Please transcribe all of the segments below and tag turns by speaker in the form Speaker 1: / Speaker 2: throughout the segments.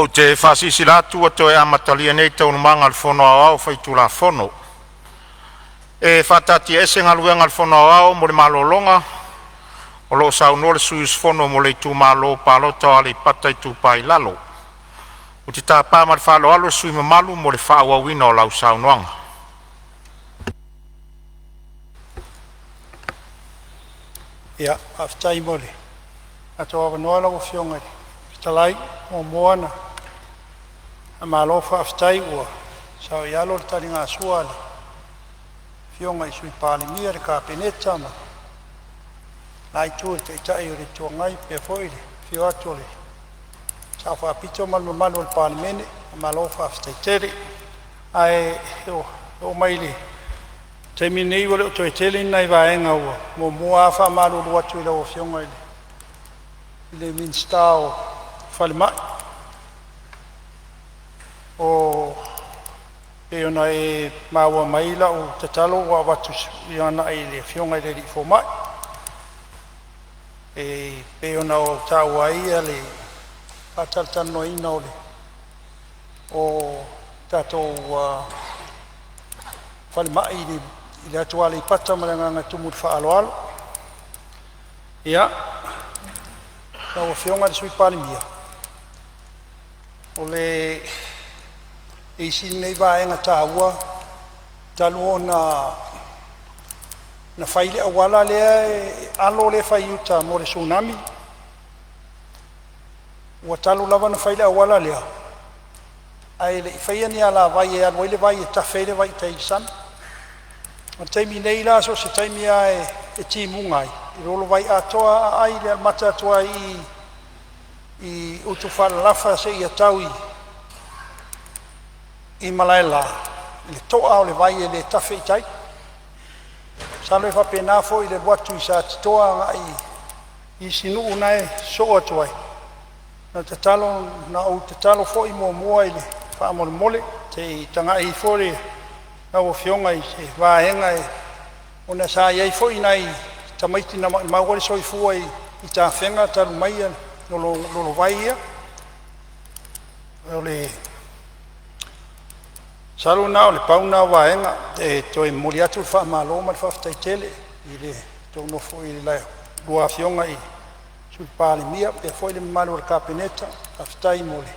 Speaker 1: Ou te faasilasila atu ua toe amatalia nei Taualumaga a le Fono Aoao Faitulafono. E faataatiaese Galuega a le Fono Aoao mo le malologa o lo o saunoa le sui usufono mo le itumalo palota o Aleipata Itupa i Lalo. Ou te tapa ma le faaaloalo le sui usufono mamalu mo le faaauauina o lau saunoaga.
Speaker 2: Ia, faafetai mo le avanoa lau Afioga i le Fofoga Fetalai. Muamua ona faamalo faafetai ua saoialo le taligasua a le Afioga i le Sui Palemia, le Kapeneta ma le itu o le Taitai o le Itu Agai, faapea foi le afio atu o le Sao Faapito ma le mamalu o le Palemene. Malo faafetai tele. Ae oo mai i le taimi lenei ua le o toe tele ni nai vaega ua muamua lava faamalulu atu i lau Afioga i le Minisita o Falemai. E pei ona e maua mai lau tatalo ua avatu agai i le afioga i le alii fomai. E pei ona ou taua ai le faatalatalanoaina o tatou falemai i le atu Aleipata ma le agaga e tumu i le faaaloalo. Ia, lau Afioga i le Sui Palemia, o le isi lenei vaega taua talu ona fai le auala lea e alo lea e fai i uta mo le Tsunami. Ua talu lava ona fai le auala lea ae le i faia ni alavai e alu ai le vai e tafe ai le vai i tai i le sami. O le taimi nei la, so o se taimi lava e timuga ai, e lolo vai atoa lava aai i le amata atu lava i Utufaalalafa seia tau i Malaela, i le to'a o le vai e le tafe i tai. Masalo e faapena foi i le alu atu i Satitoa agai i isi nuu na e sosoo atu ai. O le tatalo na ou tatalo foi muamua faamolemole se i tagai ifo lau afioga i se vaega ona sa i ai foi nai tamaiti na maumau ai le soifua i tafega talu mai lolo vai ia. Masalo na o le pau lena o vaega e toe momoli atu le faamalo ma le faafetai tele i le tou nofo i le lua Afioga i Sui Palemia faapea foi le mamalu o le Kapeneta. Faafetai mo le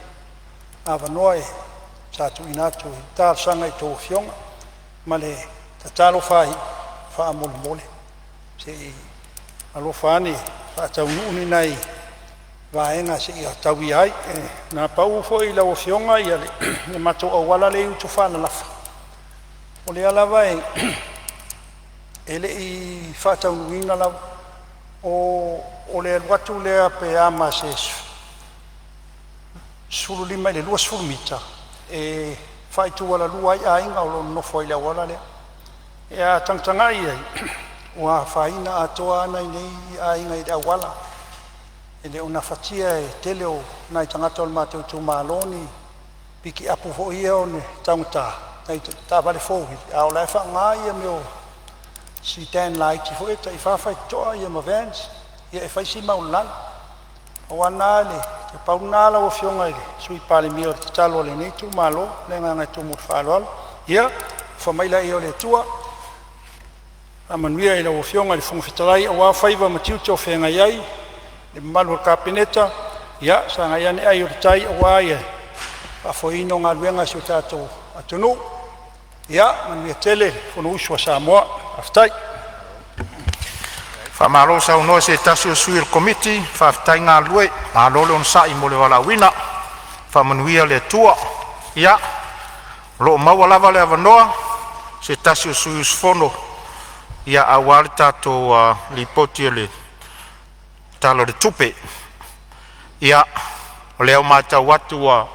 Speaker 2: avanoa sa tuuina atu e talosaga i a outou afioga. Ma le tatalo faaiu, faamolemole se i alofa ane e faataunuu ni nai vaega se i tau ia ai. Na pau foi lau Afioga le matou auala lea e i Utufaalalafa o lea lava e le i faataunuuina lava. O le alu atu lea pe a ma se 15 i le 20 mita e faaitualalua ai aiga o lo o nonofo ai i le auala lea. A tagatagai i ai ua afaina atoa lava nai nei aiga i le auala. E le o gafatia e le tele o nai tagata o le matou itumalo ni pikiapu foi ia taugata nai taavale four wheel a o la e faaaoga mea o sedan laiti foi ia tai 4 faitotoa ma vans. Ia e fai si maualalo. Pau lena lau Afioga i le Sui Palemia o le tatalo a lenei itumalo. Ma le agaga e tumu i le faaaloalo. Ia alofa mai laia o le Atua faamanuia i lau Afioga i le Fofoga Fetalai aua faiva ma tiute o feagai ai, le mamalu o le Kapeneta, ia sagai ane ai o le tai aua le faafoeina o galuega a si o tatou atunuu. Ia manuia tele le fonousu a Samoa. Faafetai.
Speaker 1: Faamalo saunoa i se tasi o sui o le Komiti, faafetai galulue, malo le onosai mo le valaauina. Faamanuia le Atua. Ia, o lo o maua lava le avanoa o se tasi o sui usufono aua le tatou Lipoti o le Tala o le Tupe. Ia, o lea ua matau atu ua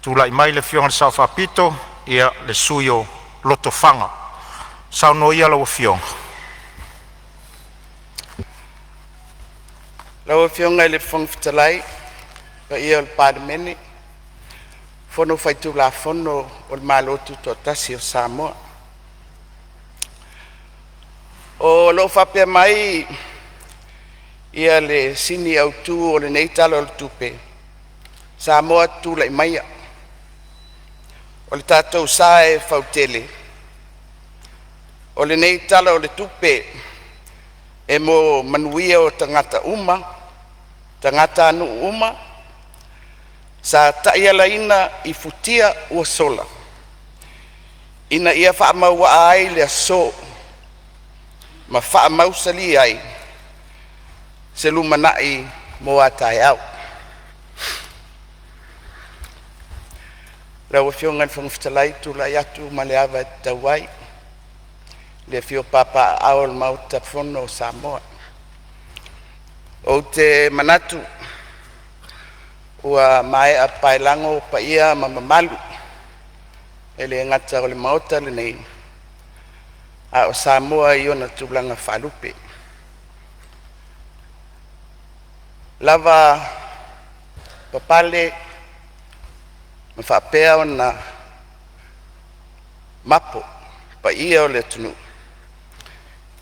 Speaker 1: tulai mai le Afioga i le Sao Faapito, le sui usufono o Lotofaga. Saunoa ia lau afioga.
Speaker 3: Lau Afioga i le Fofoga Fetalai ma le paia o le Palemene, Fono Faitulafono o le Malo Tutoatasi o Samoa. O lo o faapea mai le sini autu o lenei Tala o le Tupe, Samoa, tulai maia, o le tatou sa e fautele. O lenei Tala o le Tupe e mo manuia o tagata uma, tagatanuu uma. Sa taialaina i futia ua sola ina ia faamauaa ai le aso ma faamausali ai se lumanai mo a taeao. Lau Afioga i le Fofoga Fetalai, ou te tulai atu ma le ava e tatau ai i le afio papaaao o le Maota Fono o Samoa. Ou te manatu ua maea paelago paia ma mamalu e le gata o le Maota lenei, a o Samoa i ona tulaga faalupe. Lava papale ma faapea ona mapo paia o le atunuu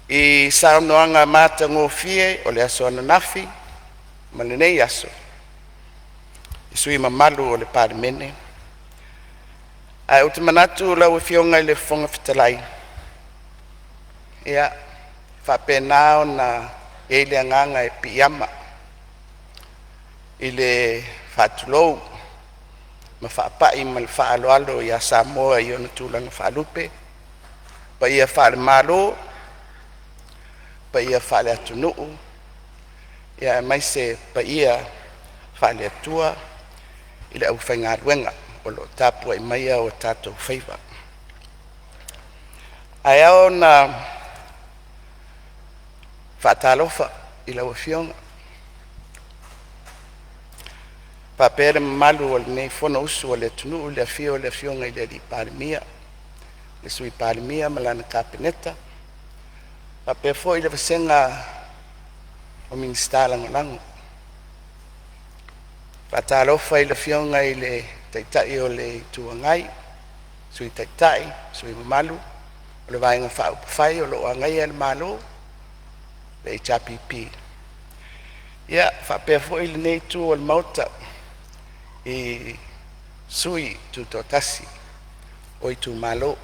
Speaker 3: i saunoaga matagofie o le aso ananafi ma lenei aso i sui usufono mamalu o le Palemene. Ae ou te manatu lau Afioga i le Fofoga Fetalai, ia, e faapena ona i ai le agaga e piiama i le faatulou ma faapai ma le faaaloalo ia Samoa i ona tulaga faalupe, paia faale-Malo, paia faale-atunuu aemaise paia faale-Atua i le aufaigaluega o lo o tapuai maia o tatou faiva. Ae ao ona faatalofa i lau Afioga faapea le mamalu o lenei Fonousu a le atunuu i le afio o le Afioga i le Palemia, le Sui Palemia ma lana Kapeneta, faapea foi le vasega o Minisita Lagolago. E faatalofa i le Afioga i le Taitai o le Itu Agai, Sui Taitai ma sui usufono mamalu o le Vaega Faaupufai o lo o agaia le Malo, le HRPP. Ia faapea foi lenei itu o le Maota i sui tutoatasi o itumalo.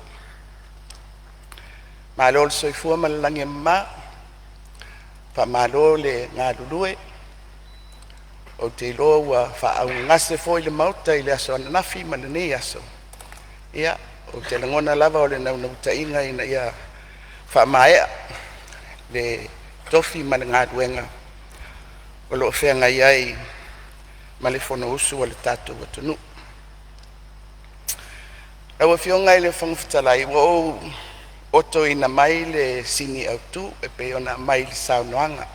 Speaker 3: Malo le soifua ma le lagi e mama, faamalo le galulue. Ou te iloa ua faaaaogagase foi le Maota i le aso ananafi ma lenei aso. Ia, ou te lagona lava o le naunautaiga ina ia faamaea le tofi ma le galuega o lo o feagai ai ma le Fonousu a le tatou atunuu. Lau Afioga i le Fofoga Fetalai, ua ou otoina mai le sini autu e pei ona aumai i le saunoaga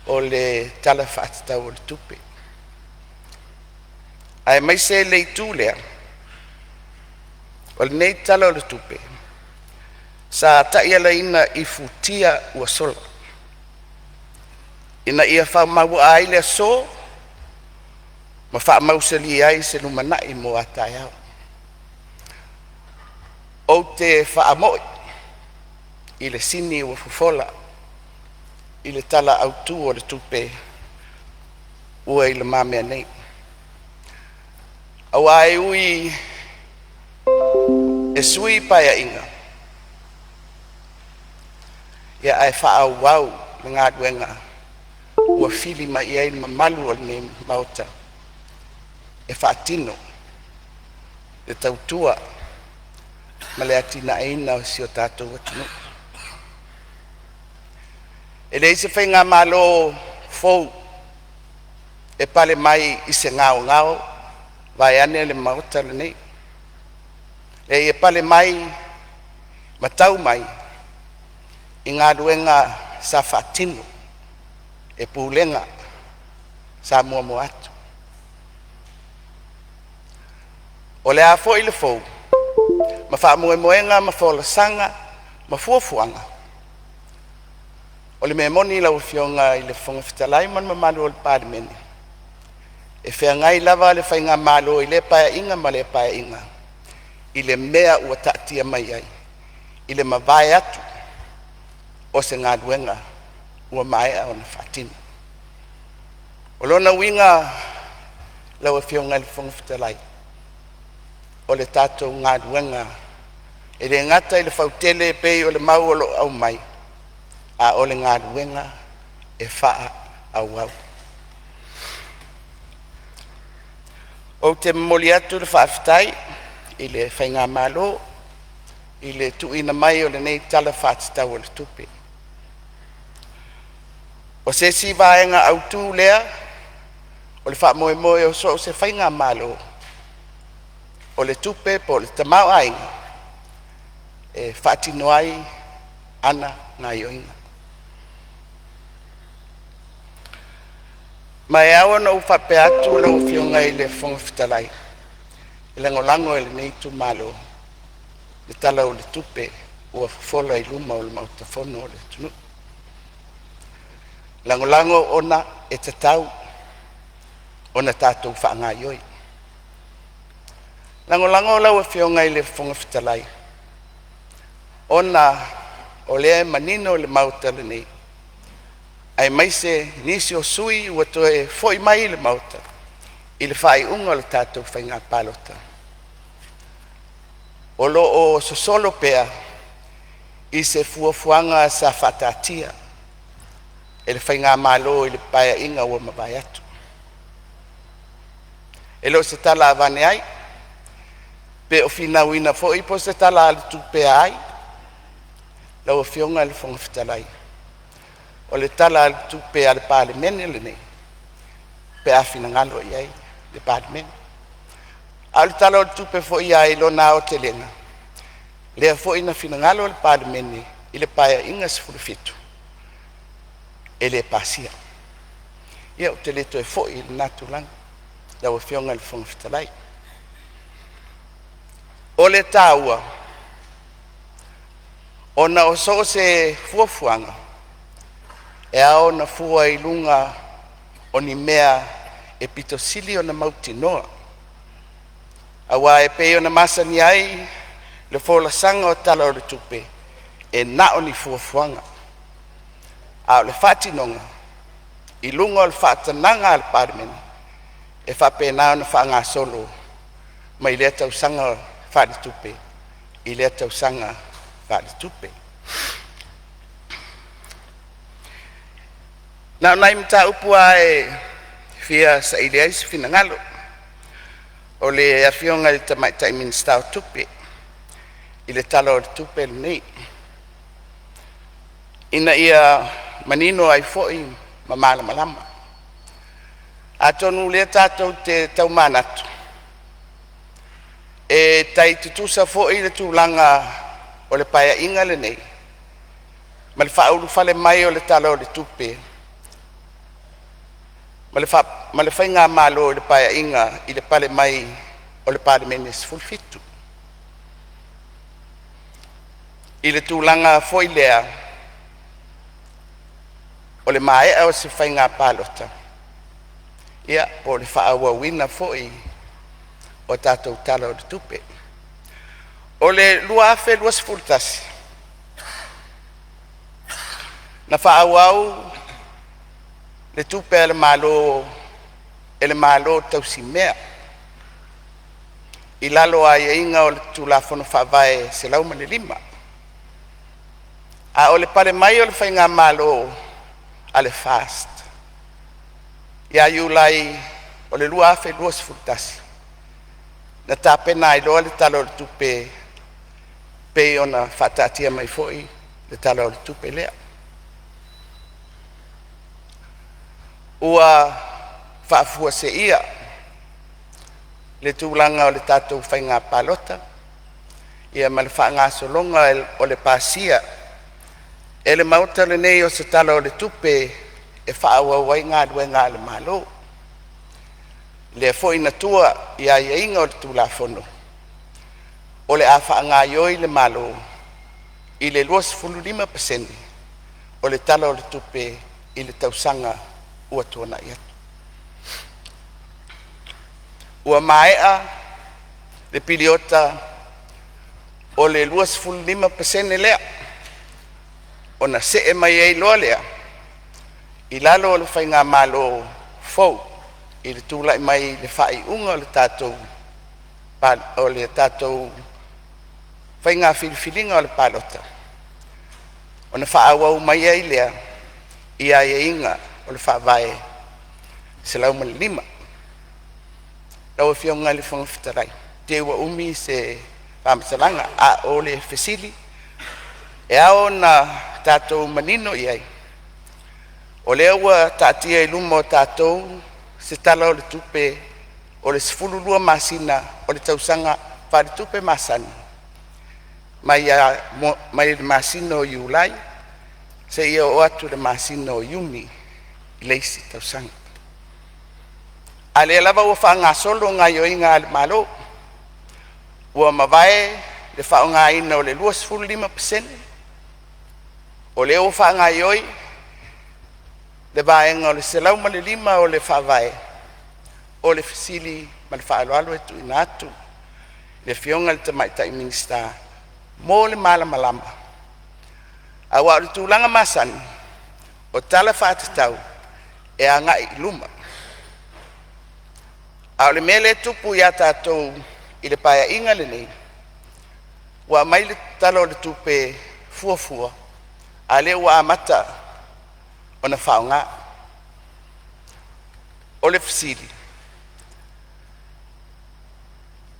Speaker 3: o le Tala Faatatau o le Tupe, aemaise le itu lea o lenei Tala o le Tupe sa taialaina i futia ua sola ina ia faamauaa ai le aso ma faamausali ai se lumanai mo a taeao. Ou te faamoi i le sini ua fofola i le Tala Autu o le Tupe ua i lumamea nei, aua e ui e sui Paeaiga, ia ae faaauau le galuega ua fili mai i ai le mamalu o lenei Maota e faatino le tautua ma le atinaeina o si o tatou atunuu. E leai se faigamalo fou e pale mai i se gaogao vaeane le Maota lenei. E leai e pale mai ma tau mai i galuega sa faatino e Pulega sa muamua atu. O le a foi le fou ma faamoemoega ma folasaga ma fuafuaga, o le mea moni lau Afioga i le Fofoga Fetalai ma le mamalu o le Palemene, e feagai lava le faigamalo i lea Paeaiga ma lea Paeaiga i le mea ua taatia mai ai i le mavae atu o se galuega ua maea ona faatino. O lona uiga Lau Afioga i le Fofoga Fetalai, o le tatou galuega e le gata ina fautele e pei o le mau o lo o aumai, a o le galuega e faaauau. Ou te momoli atu le faafetai i le Faigamalo i le tuuina mai o lenei Tala Faatatau o le Tupe. O se isi vaega autu lea o le faamoemoe o so o se faigamalo, o le tupe po o le tamaoaiga e faatino ai ana gaioiga. Ma e ao ona ou faapea atu lau Afioga i le Fofoga Fetalai, e lagolago e lenei itumalo le Tala o le Tupe ua fofola i luma o le Maota Fono o le atunuu. Lagolago ona e tatau ona tatou faagaioi. Lagolago lau Afioga i le Fofoga Fetalai ona o lea e manino le Maota lenei aemaise nisi o sui usufono ua toe foi mai i le Maota i le faaiuga o le tatou faiga palota, o lo o sosolo pea i se fuafuaga sa faataatia e le faigamalo i le Paeaiga ua mavae atu. E le o se tala avane ai, pe o finauina foi po o se tala a le tupe a ai lau Afioga i le Fofoga Fetalai, o le Tala o le Tupe a le Palemene lenei pe a finagalo i ai le Palemene. A o le Tala o le Tupe foi lava i lona aotelega, lea foi na finagalo le Palemene i le Paeaiga XVII e le pasia. Ia ou te le toe foi i lena tulaga lau Afioga i le Fofoga Fetalai. O le taua, ona o so o se fuafuaga, e ao ona fua i luga o ni mea e pito sili ona mautinoa, aua e pei ona masani ai le folasaga o Tala o le Tupe, e na o ni fuafuaga, a o le faatinoga i luga o le faatanaga a le Palemene, e faapena ona faagasolo mai lea tausaga faaletupe i lea tausaga faaletupe. Na o nai mataupu lava e fia saili ai se finagalo o le Afioga i le Tamaitai Minisita o Tupe i le Tala o le Tupe lenei, ina ia manino ai foi ma malamalama. Atonu o lea tatou te tau manatu, e tai tutusa foi le tulaga o le Paeaiga lenei ma le faaulufale mai o le Tala o le Tupe ma le faigamalo i le Paeaiga i le pale mai o le Palemene XVII. I le tulaga foi lea o le maea o se faiga palota, ia po o le faaauauina foi o tatou Tala o le Tupe. O le 2021, na faaauau le tupe a le Malo e le Malo tausimea i lalo o aiaiga o le Tulafono Faavae 105. A o le pale mai o le faigamalo a le FAST ia Iulai o le 2021, na tapena ai loa le Tala o le Tupe e pei ona faataatia mai foi le Tala o le Tupe lea. Ua faafuaseia le tulaga o le tatou faiga palota ia ma le faagasologa o le pasia e le Maota lenei o se Tala o le Tupe e faaauau ai galuega a le Malo. Lea foi na tua i aiaiga o le Tulafono o le a faagaioi le Malo i le 25% o le Tala o le Tupe i le tausaga ua tuanai atu. Ua maea le piliota o le 25% lea, ona see mai ai loa lea i lalo o le faigamalo fou. I le tulai mai i le faaiuga o le tatou faiga filifiliga o le palota, ona faaauau mai ai lea i aiaiga o le Faavae 105. Lau Afioga i le Fofoga Fetalai, pe ua umi se faamatalaga, a o le fesili e ao ona tatou manino i ai, o lea ua taatia i luma o tatou se Tala o le Tupe o le 12 masina o le tausaga faaletupe masani mai mai le masina o Iulai seia oo atu i le masina o Iuni i le isi tausaga. A o lea lava ua faagasolo gaoioiga a le Malo, ua mavae le faaaogaina o le 25%, o lea ua faagaioi le vaega o le 105 o le Faavae. O le fesili ma le faaaloalo e tuuina atu i le Afioga i le Tamaitai Minisita mo le malamalama, aua o le tulaga masani o tala faatatau e agai i luma. A o le mea lea e tupu ia tatou i le Paeaiga lenei, ua aumai le Tala o le Tupe Fuafua a o lea ua amata ona faaaoga. O le fesili,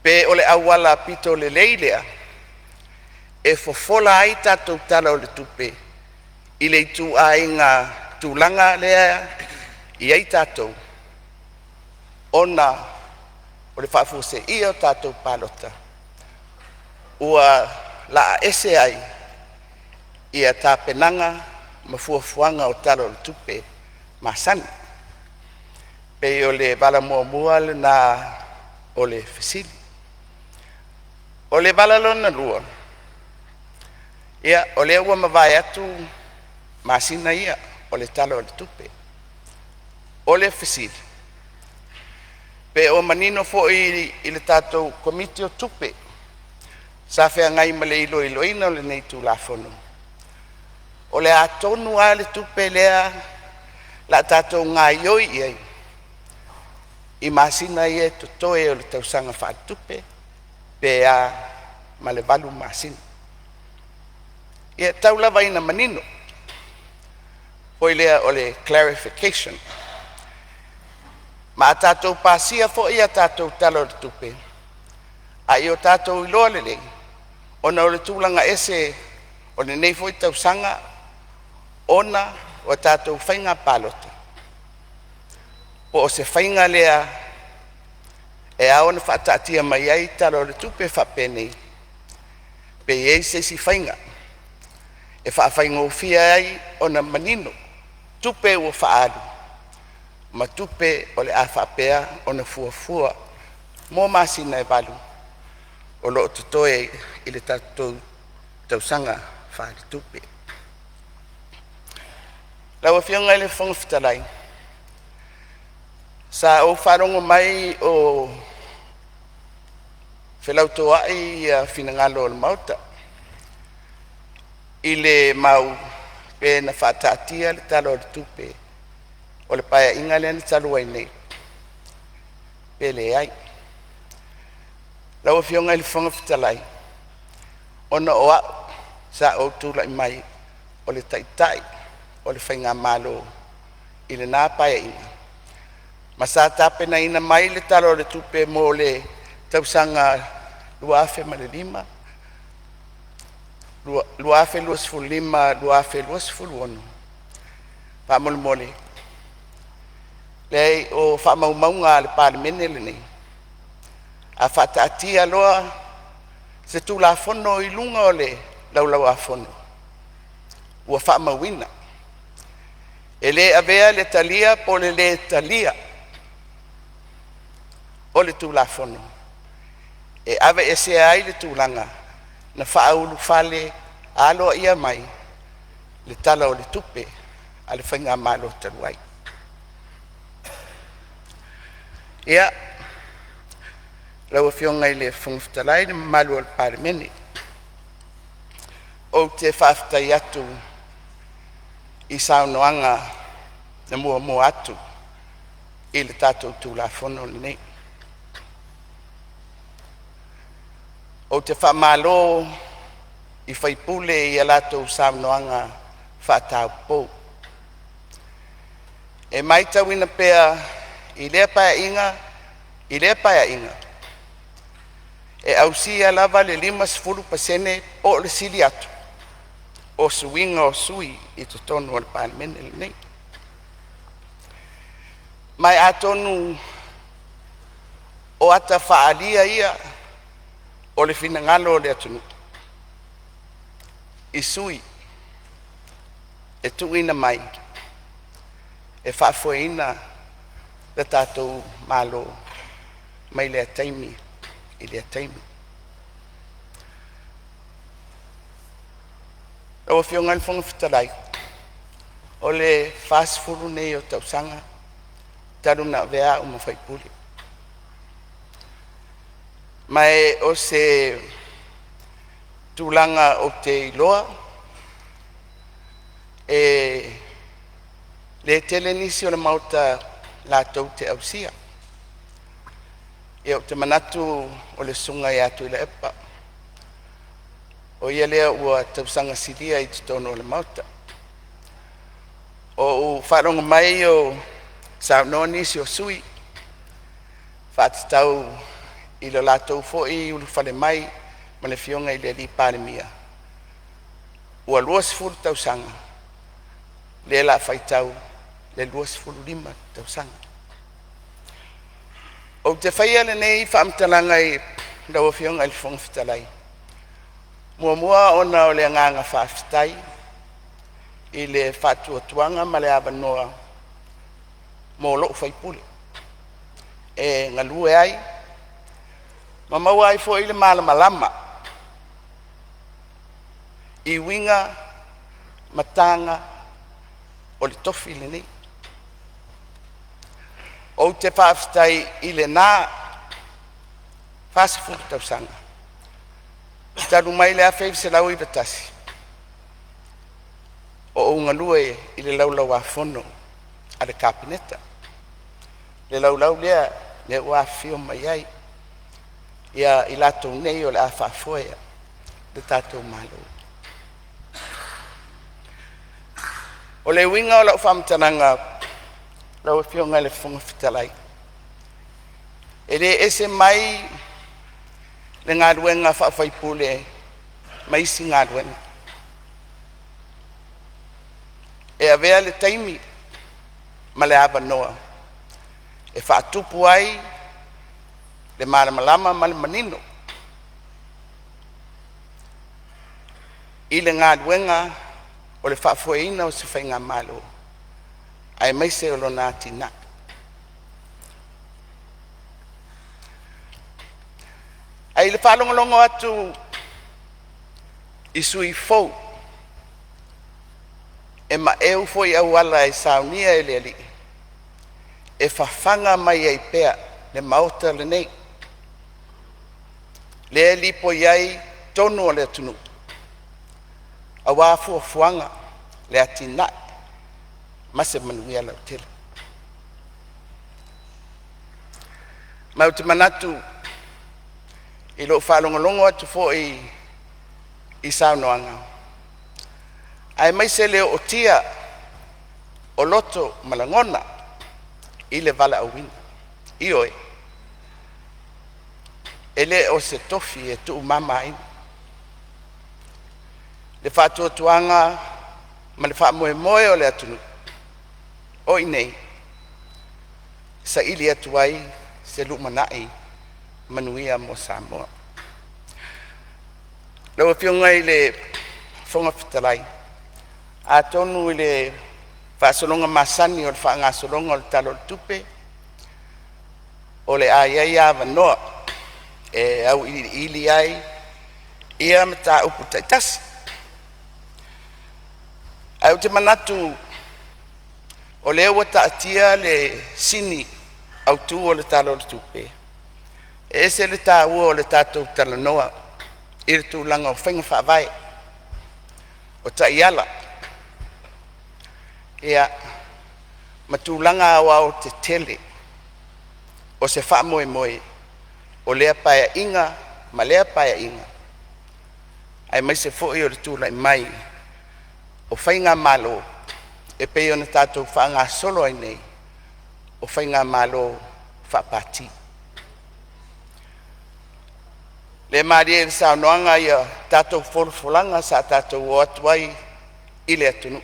Speaker 3: pe o le auala pito lelei lea e fofola ai tatou Tala o le Tupe i le ituaiga tulaga lea e i ai tatou, ona o le faafuaseia o tatou palota ua laa ese ai ia tapenaga ma fuafuaga o Tala o le Tupe masani. E Pei o le vala muamua lena o le fesili. O le vala lona lua, ia o lea ua mavae atu masina ia o le Tala o le Tupe. O le fesili, pe o manino foi i le tatou Komiti o Tupe sa feagai ma le iloiloina o lenei Tulafono, o le a tonu lava le tupe lea o le a tatou gaioi i ai i masina ia e totoe o le tausaga faaletupe, pe a ma le 8 masina. Ia tau lava ina manino foi lea o le clarification. Ma a tatou pasia foi a tatou Tala o le Tupe, a ia o tatou iloa lelei ona o le tulaga ese o lenei foi tausaga ona o tatou faiga palota, po o se faiga lea e ao ona faataatia mai ai Tala o le Tupe faapenei, pe i ai se isi faiga e faafaigofie ai ona manino tupe ua faaalu ma tupe o le a faapea ona fuafua mo masina e 8 o lo o totoe i le tatou tausaga faaletupe. Lau Afioga i le Fofoga Fetalai, sa ou faalogo mai o felautoai finagalo o le Maota i le mau pe na faataatia le Tala o le Tupe o le Paeaiga lea na talu ai nei pe leai. Lau Afioga i le Fofoga Fetalai, ona o au sa ou tulai mai o le Taitai o le faigamalo i lena Paeaiga ma sa tapenaina mai le Tala o le Tupe mo le tausaga 2025/2026, faamolemole, leai o faamaumauga a le Palemene lenei, a faataatia loa se Tulafono i luga o le Laulau a Fono, ua faamauina. E le avea le talia po o le lē talia o le Tulafono e aveesea ai le tulaga na faaulufale aloaia mai le Tala o le Tupe a le faigamalo talu ai. Ia, lau Afioga i le Fofoga Fetalai ma le mamalu o le Palemene, ou te faafetai atu i saunoaga na muamua atu I le tatou Tulafono lenei. Ou te faamalo i sui usufono i a latou saunoaga faataupou. E matauina pea i lea Paeaiga i lea Paeaiga, e ausia lava le 50% po o le sili atu o suiga o sui usufono i totonu o le Palemene lenei. Ma e atonu o ata faaalia ia o le finagalo o le atunuu i sui usufono e tuuina mai e faafoeina le tatou Malo mai lea taimi i lea taimi. Lau Afioga i le Fofoga Fetalai, o le 40 lenei o tausaga talu ona avea au ma sui usufono, ma o se tulaga ou te iloa e le tele nisi o le Maota latou te ausia. Ia, ou te manatu o le susuga ia Tuilaepa, o ia lea ua tausaga silia i totonu o le Maota. Ua ou faalogo mai o saunoa nisi o sui usufono e faatatau i lo latou foi ulufale mai ma le Afioga i le Palemia, ua 20 tausaga, lea o le a faitau le 25 tausaga. Ou te faia lenei faamatalaga i lau Afioga i le Fofoga Fetalai, muamua ona o le agaga faafetai i le faatuatuaga ma le avanoa mo lou sui usufono e galue ai ma maua ai foi le malamalama i uiga ma taga o le tofi lenei. Ou te faafetai i lena 40 tausaga talu mai le 1991 o ou galue i le Laulau-a-Fono a le Kapeneta, le laulau lea ua afifio mai ai i latou nei o le a faafoe le tatou Malo. O le uiga o lau faamatalaga lau Afioga i le Fofoga Fetalai, e le ese mai le galuega faa-faipule ma isi galuega. E avea le taimi ma le avanoa e faatupu ai le malamalama ma le manino i le galuega o le faafoeina o se faigamalo aemaise o lona atinae. Ae i le faalogologo atu i sui usufono fou e maeu foi i auala e saunia e le Alii, e fafaga mai ai pea le Maota lenei, lea e lipoi ai tonu o le atunuu aua fuafuaga, le atinae ma se manuia lautele. Ma ou te manatu i lou faalogologo atu foi i saunoaga aemaise le ootia o loto ma lagona i le valaauina. Ioe, e le o se tofi e tuumamaina. Le faatuatuaga ma le faamoemoe o le atunuu o i inei e saili atu ai se lumanai manuia mo Samoa. Lau Afioga i le Fofoga Fetalai, atonu i le faasologa masani o le faagasologa o le Tala o le Tupe, o le a i ai avanoa e auiliili ai ia mataupu taitasi. Ae ou te manatu o lea ua taatia le sini autu o le Tala o le Tupe, e ese le taua o le tatou talanoa i le tulaga o faiga faavae, o taiala ma tulaga aoaotetele. O se faamoemoe o lea Paeaiga ma lea Paeaiga aemaise foi o le tulai mai o faigamalo e pei ona tatou faagasolo ai nei o faigamalo faapati. O lea e malie i le saunoaga ia tatou folafolaga sa tatou o atu ai i le atunuu.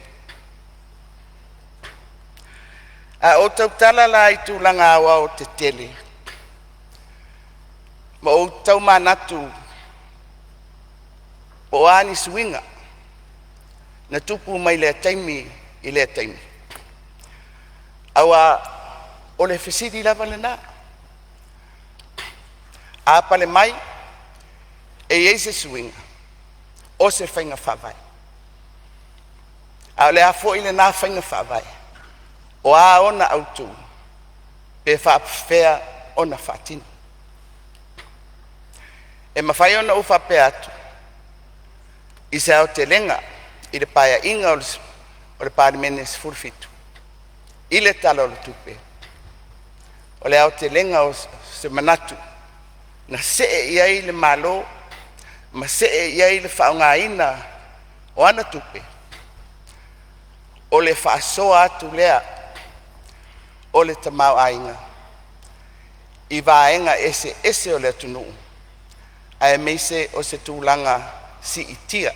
Speaker 3: A ou tautala la i tulaga aoaotetele ma ou tau manatu po o a ni suiga na tupu mai lea taimi i lea taimi, aua o le fesili lava lena. A pale mai e i ai se suiga o se faiga faavae, a o le a foi lena faiga faavae? O a ona autu pe faapefea ona faatino? E mafai ona ou faapea atu, i se aotelega i le Paeaiga o le Palemene 17 i le Tala o le Tupe, o le aotelega o se manatu na see i ai le Malo ma see i ai le faaaogaina o ana tupe, o le faasoa atu lea o le tamaoaiga i vaega eseese o le atunuu aemaise o se tulaga siitia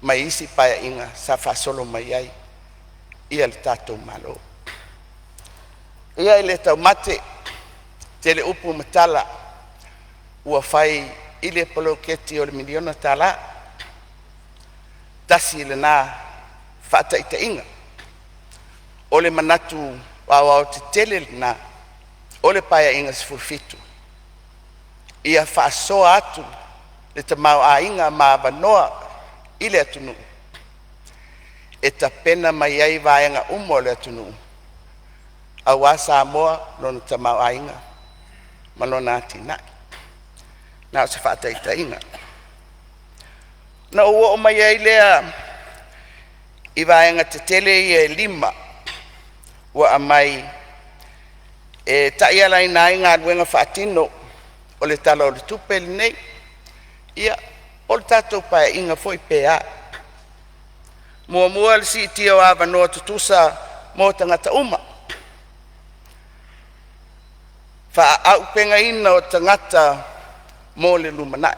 Speaker 3: mai isi Paeaiga sa faasolo mai ai le tatou Malo. Ia e le taumate, tele upu ma tala ua fai i le poloketi o le miliona tala. Tasi lena faataitaiga, o le manatu aoaotetele lena o le Paeaiga 17, ia faasoa atu le tamaoaiga ma avanoa i le atunuu e tapena mai ai vaega uma o le atunuu aua Samoa, lona tamaoaiga ma lona atinae. Na o se faataitaiga. Na ou oo mai ai lea i vaega tetele ia e 5 ua aumai e taialaina ai galuega faatino o le Tala o le Tupe lenei, ia po o le tatou Paeaiga foi pe a. Muamua, le siitia o avanoa tutusa mo tagata uma, faaupegaina o tagata mo le lumanai,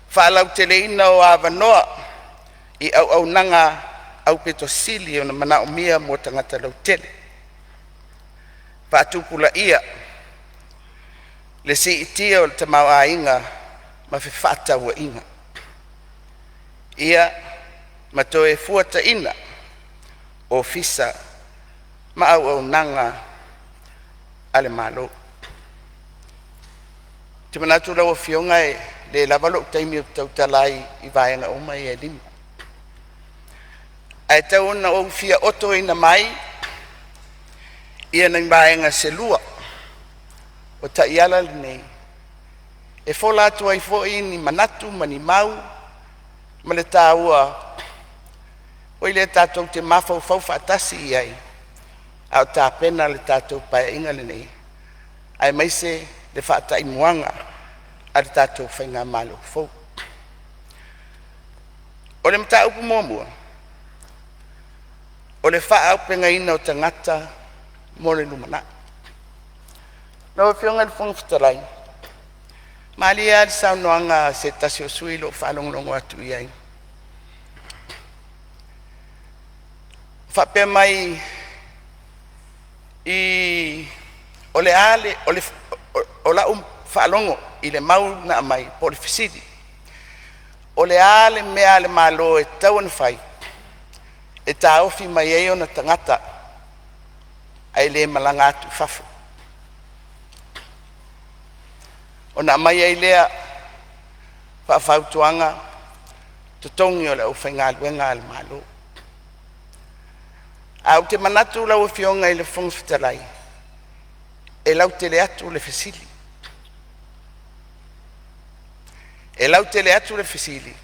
Speaker 3: faalauteleina o avanoa i auaunaga aupito sili ona manaomia mo tagata lautele. Faatupulaia le siitia o le tamaoaiga ma fefaatauaiga. Ia ma toe fuataiga Ofisa ma auaunaga a le Malo. Ou te manatu lau Afioga e le lava lou taimi ou te tautala ai i vaega uma ia e 5, ae tau ina ou fia otoina mai ia nai vaega se lua o taiala lenei e fola atu ai foi ni manatu ma ni mau ma le taua foi lea tatou te mafaufau faatasi i ai a o tapena le tatou Paeaiga lenei, aemaise le faataimuaga a le tatou faigamalo fou. O le mataupu muamua, o le faaauupegaina o tagata mo le lumanai. Lau Afioga i le Fofoga Fetalai, malie lava le saunoaga a se tasi o sui usufono i lou faalogologo atu i ai, o faapea mai i o le a le o lau faalogo i le mau na aumai po o le fesili, o le a le mea a le Malo e tatau ona fai e taofi mai ai ona tagata ae le malaga atu i fafo? Ona aumai ai lea faafautuaga, totogi o le aufaigaluega a le Malo. Ae ou te manatu lau Afioga i le Fofoga Fetalai, e lautele atu le fesili. E lautele atu le fesili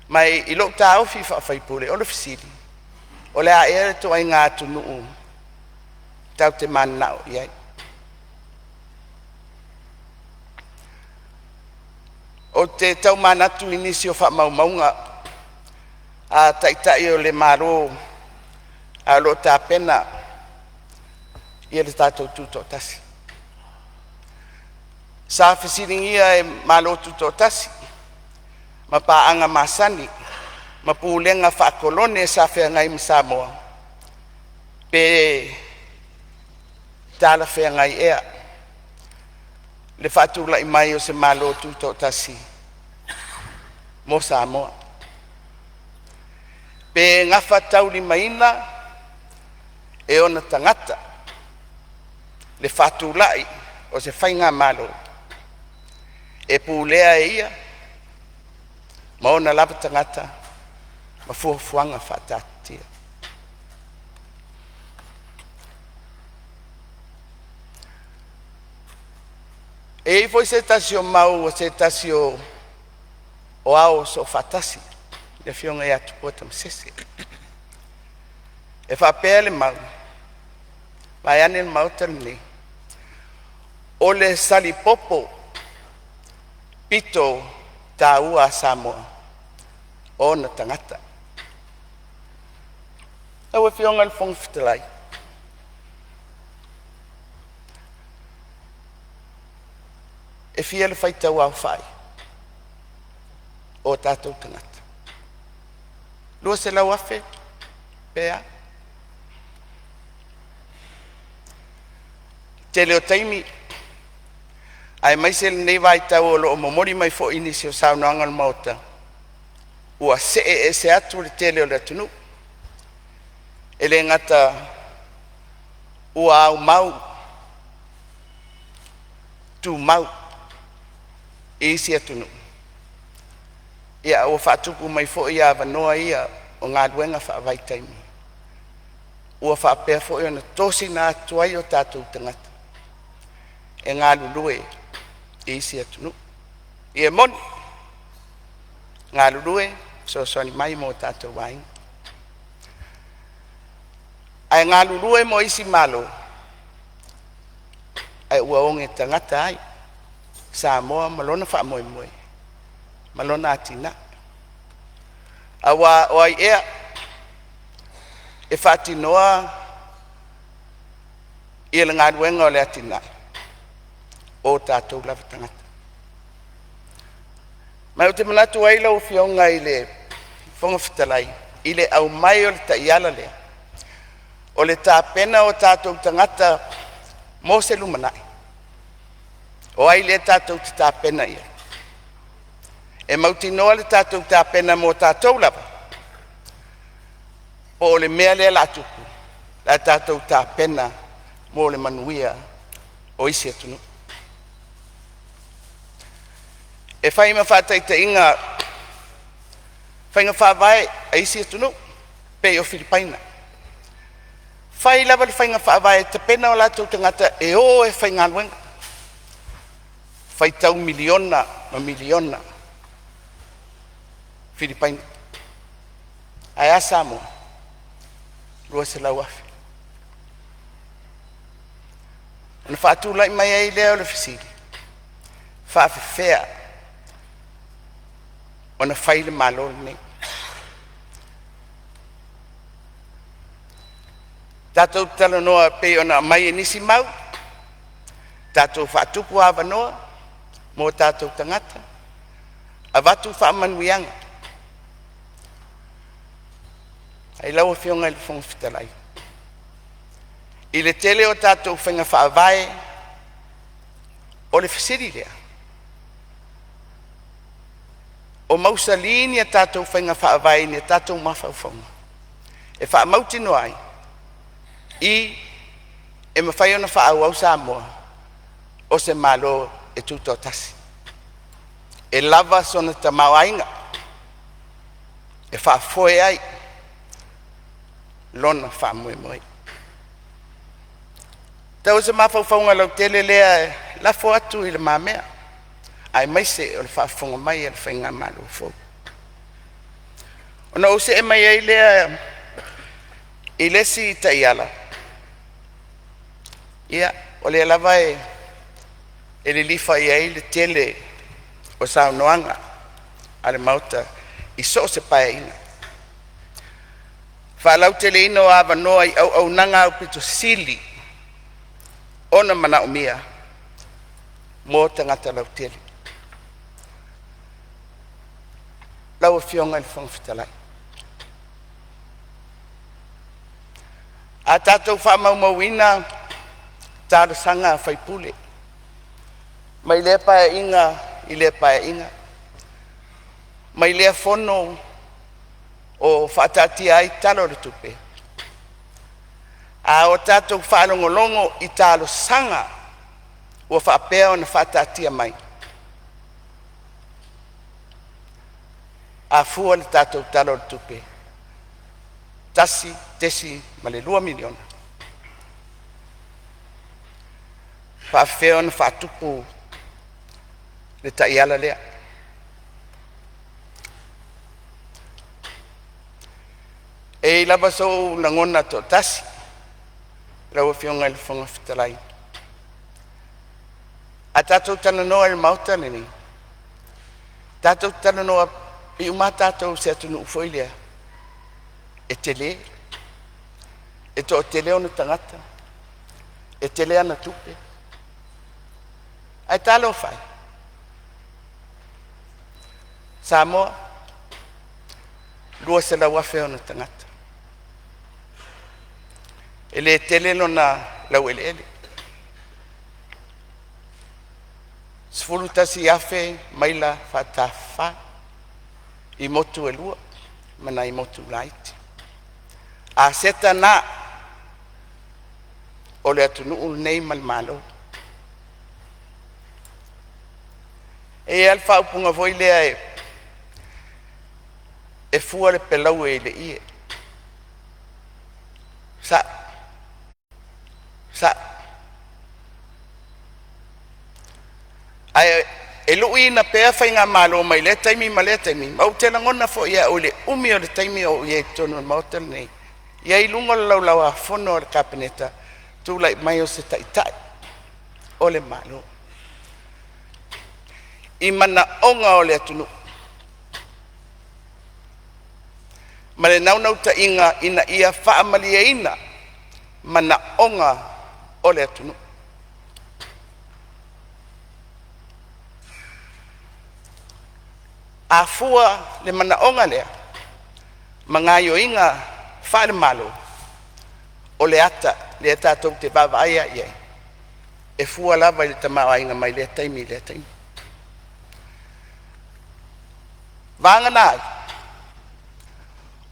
Speaker 3: ma i lou taofi faa-sui usufono o le fesili; o le a ea le ituaiga atunuu tatou te mananao i ai. Ou te tau manatu i nisi o faamaumauga a taitai o le Malo a o lo o tapena le tatou Tutoatasi. Sa fesiligia e Malo Tutoatasi ma paaga masani ma Pulega faa-Kolone sa feagai ma Samoa, pe talafeagai ea le faatulai mai o se Malo Tutoatasi mo Samoa. Pe gafataulimaina e ona tagata le faatulai o se faigamalo e pulea e ia ma ona lava tagata ma fuafuaga faataatitia. E i ai foi se tasi o mau a se tasi o Ao Soofaatasi le Afioga ia Tupua Tamasese, e faapea le mau vaeane le Maota lenei, o le salipopo pito taua a Samoa, o ona tagata. Lau Afioga i le Fofoga Fetalai, e fia le faitau aofai o tatou tagata? 200,000 pe a? Tele o taimi aemaise lenei vaitau o lo o momoli mai foi nisi o saunoaga o le Maota, ua see ese atu le tele o le atunuu. E le gata ua aumau tumau i isi atunuu, ae ua faatupu mai foi avanoa ia o galuega faavaitaimi ua faapea foi ona tosina atu ai o tatou tagata e galulue i isi atunuu. E moni galulue e fesoasoani mai mo tatou aiga, ae galulue mo isi malo ae ua oge tagata ai Samoa ma lona faamoemoe ma lona atinae. Aua o ai ea e faatinoa le galuega o le atinae? O tatou lava tagata. Ma ou te manatu ai lau Afioga i le Fofoga Fetalai i le aumai o le taiala lea, o le tapena o tatou tagata mo se lumanai. O ai lea tatou te tapena i ai? E mautinoa le tatou tapena mo tatou lava po o le mea lea o le a tupu, o le a tatou tapena mo le manuia o isi atunuu. E fai ma faataitaiga faiga faavae a isi atunuu e pei o Filipaina. E fai lava le faiga faavae e tapena o latou tagata e o e faigaluega, faitau miliona ma miliona Filipaina. Ae a Samoa? 200,000. Ona faatulai mai ai lea o le fesili, e faapefea ona fai le Malo lenei? Tatou te talanoa e pei ona aumai e nisi mau, tatou faatupu avanoa mo o tatou tagata, avatu faamanuiaga. Ae lau Afioga i le Fofoga Fetalai, i le tele o tatou faiga faavae, o le fesili lea, o mausali ni a tatou faiga faavae i a tatou mafaufauga e faamautinoa ai? I, e mafai ona faaauau Samoa o se Malo e tutoatasi, e lava sona tamaoaiga e faafoe ai lona faamoemoe. Tau o se mafaufauga lautele lea e lafo atu i lumamea aemaise o le faafofoga mai a le faigamalo fou. Ona ou see mai ai lea i le isi taiala. Ia, o lea lava e lilifa i ai le tele o saunoaga a le Maota i so o se Paeaiga, faalauteleina o avanoa i auaunaga aupito sili ona manaomia mo tagata lautele. Lau Afioga i le Fofoga Fetalai, a tatou faamaumauina talosaga a sui usufono mai lea Paeaiga i lea Paeaiga, mai lea fono o faataatia ai Tala o le Tupe, a o tatou faalogologo i talosaga ua faapea ona faataatia mai, a fua le tatou Tala o le Tupe $1.2 miliona, e faafefea ona faatupu le taiala lea? E i ai lava sou lagona toatasi lau Afioga i le Fofoga Fetalai, a tatou talanoa i le Maota lenei, tatou te talanoa pei uma lava tatou i se atunuu foi lea e tele, e toatele ona tagata, e tele ana tupe. Ae talofa e, Samoa, 200,000 ona tagata, e le tele lona laueleele, 11,000 maila faatafafa i motu e lua ma nai motu laiti. Aseta na o le atunuu lenei ma le Malo. E i ai lava le faaupuga foi lea, e fua le pelaue i le ie, e sa'o, sa'o. Ae lu'iina pea faigamalo mai lea taimi ma lea taimi, ma ou te lagona foi e a'u i le umi o le taimi o ou i ai i totonu o le Maota lenei, i ai i luga o le Laulau-a-Fono a le Kapeneta, tulai mai o se Taitai o le Malo i manaoga o le atunuu ma le naunautaiga ina ia faamalieina manaoga o le atunuu. A fua le manaoga lea ma gaoioiga faale-Malo, o le ata lea tatou te vaavaai lava i ai, e fua lava i le tamaoaiga mai lea taimi i lea taimi. Vagana ai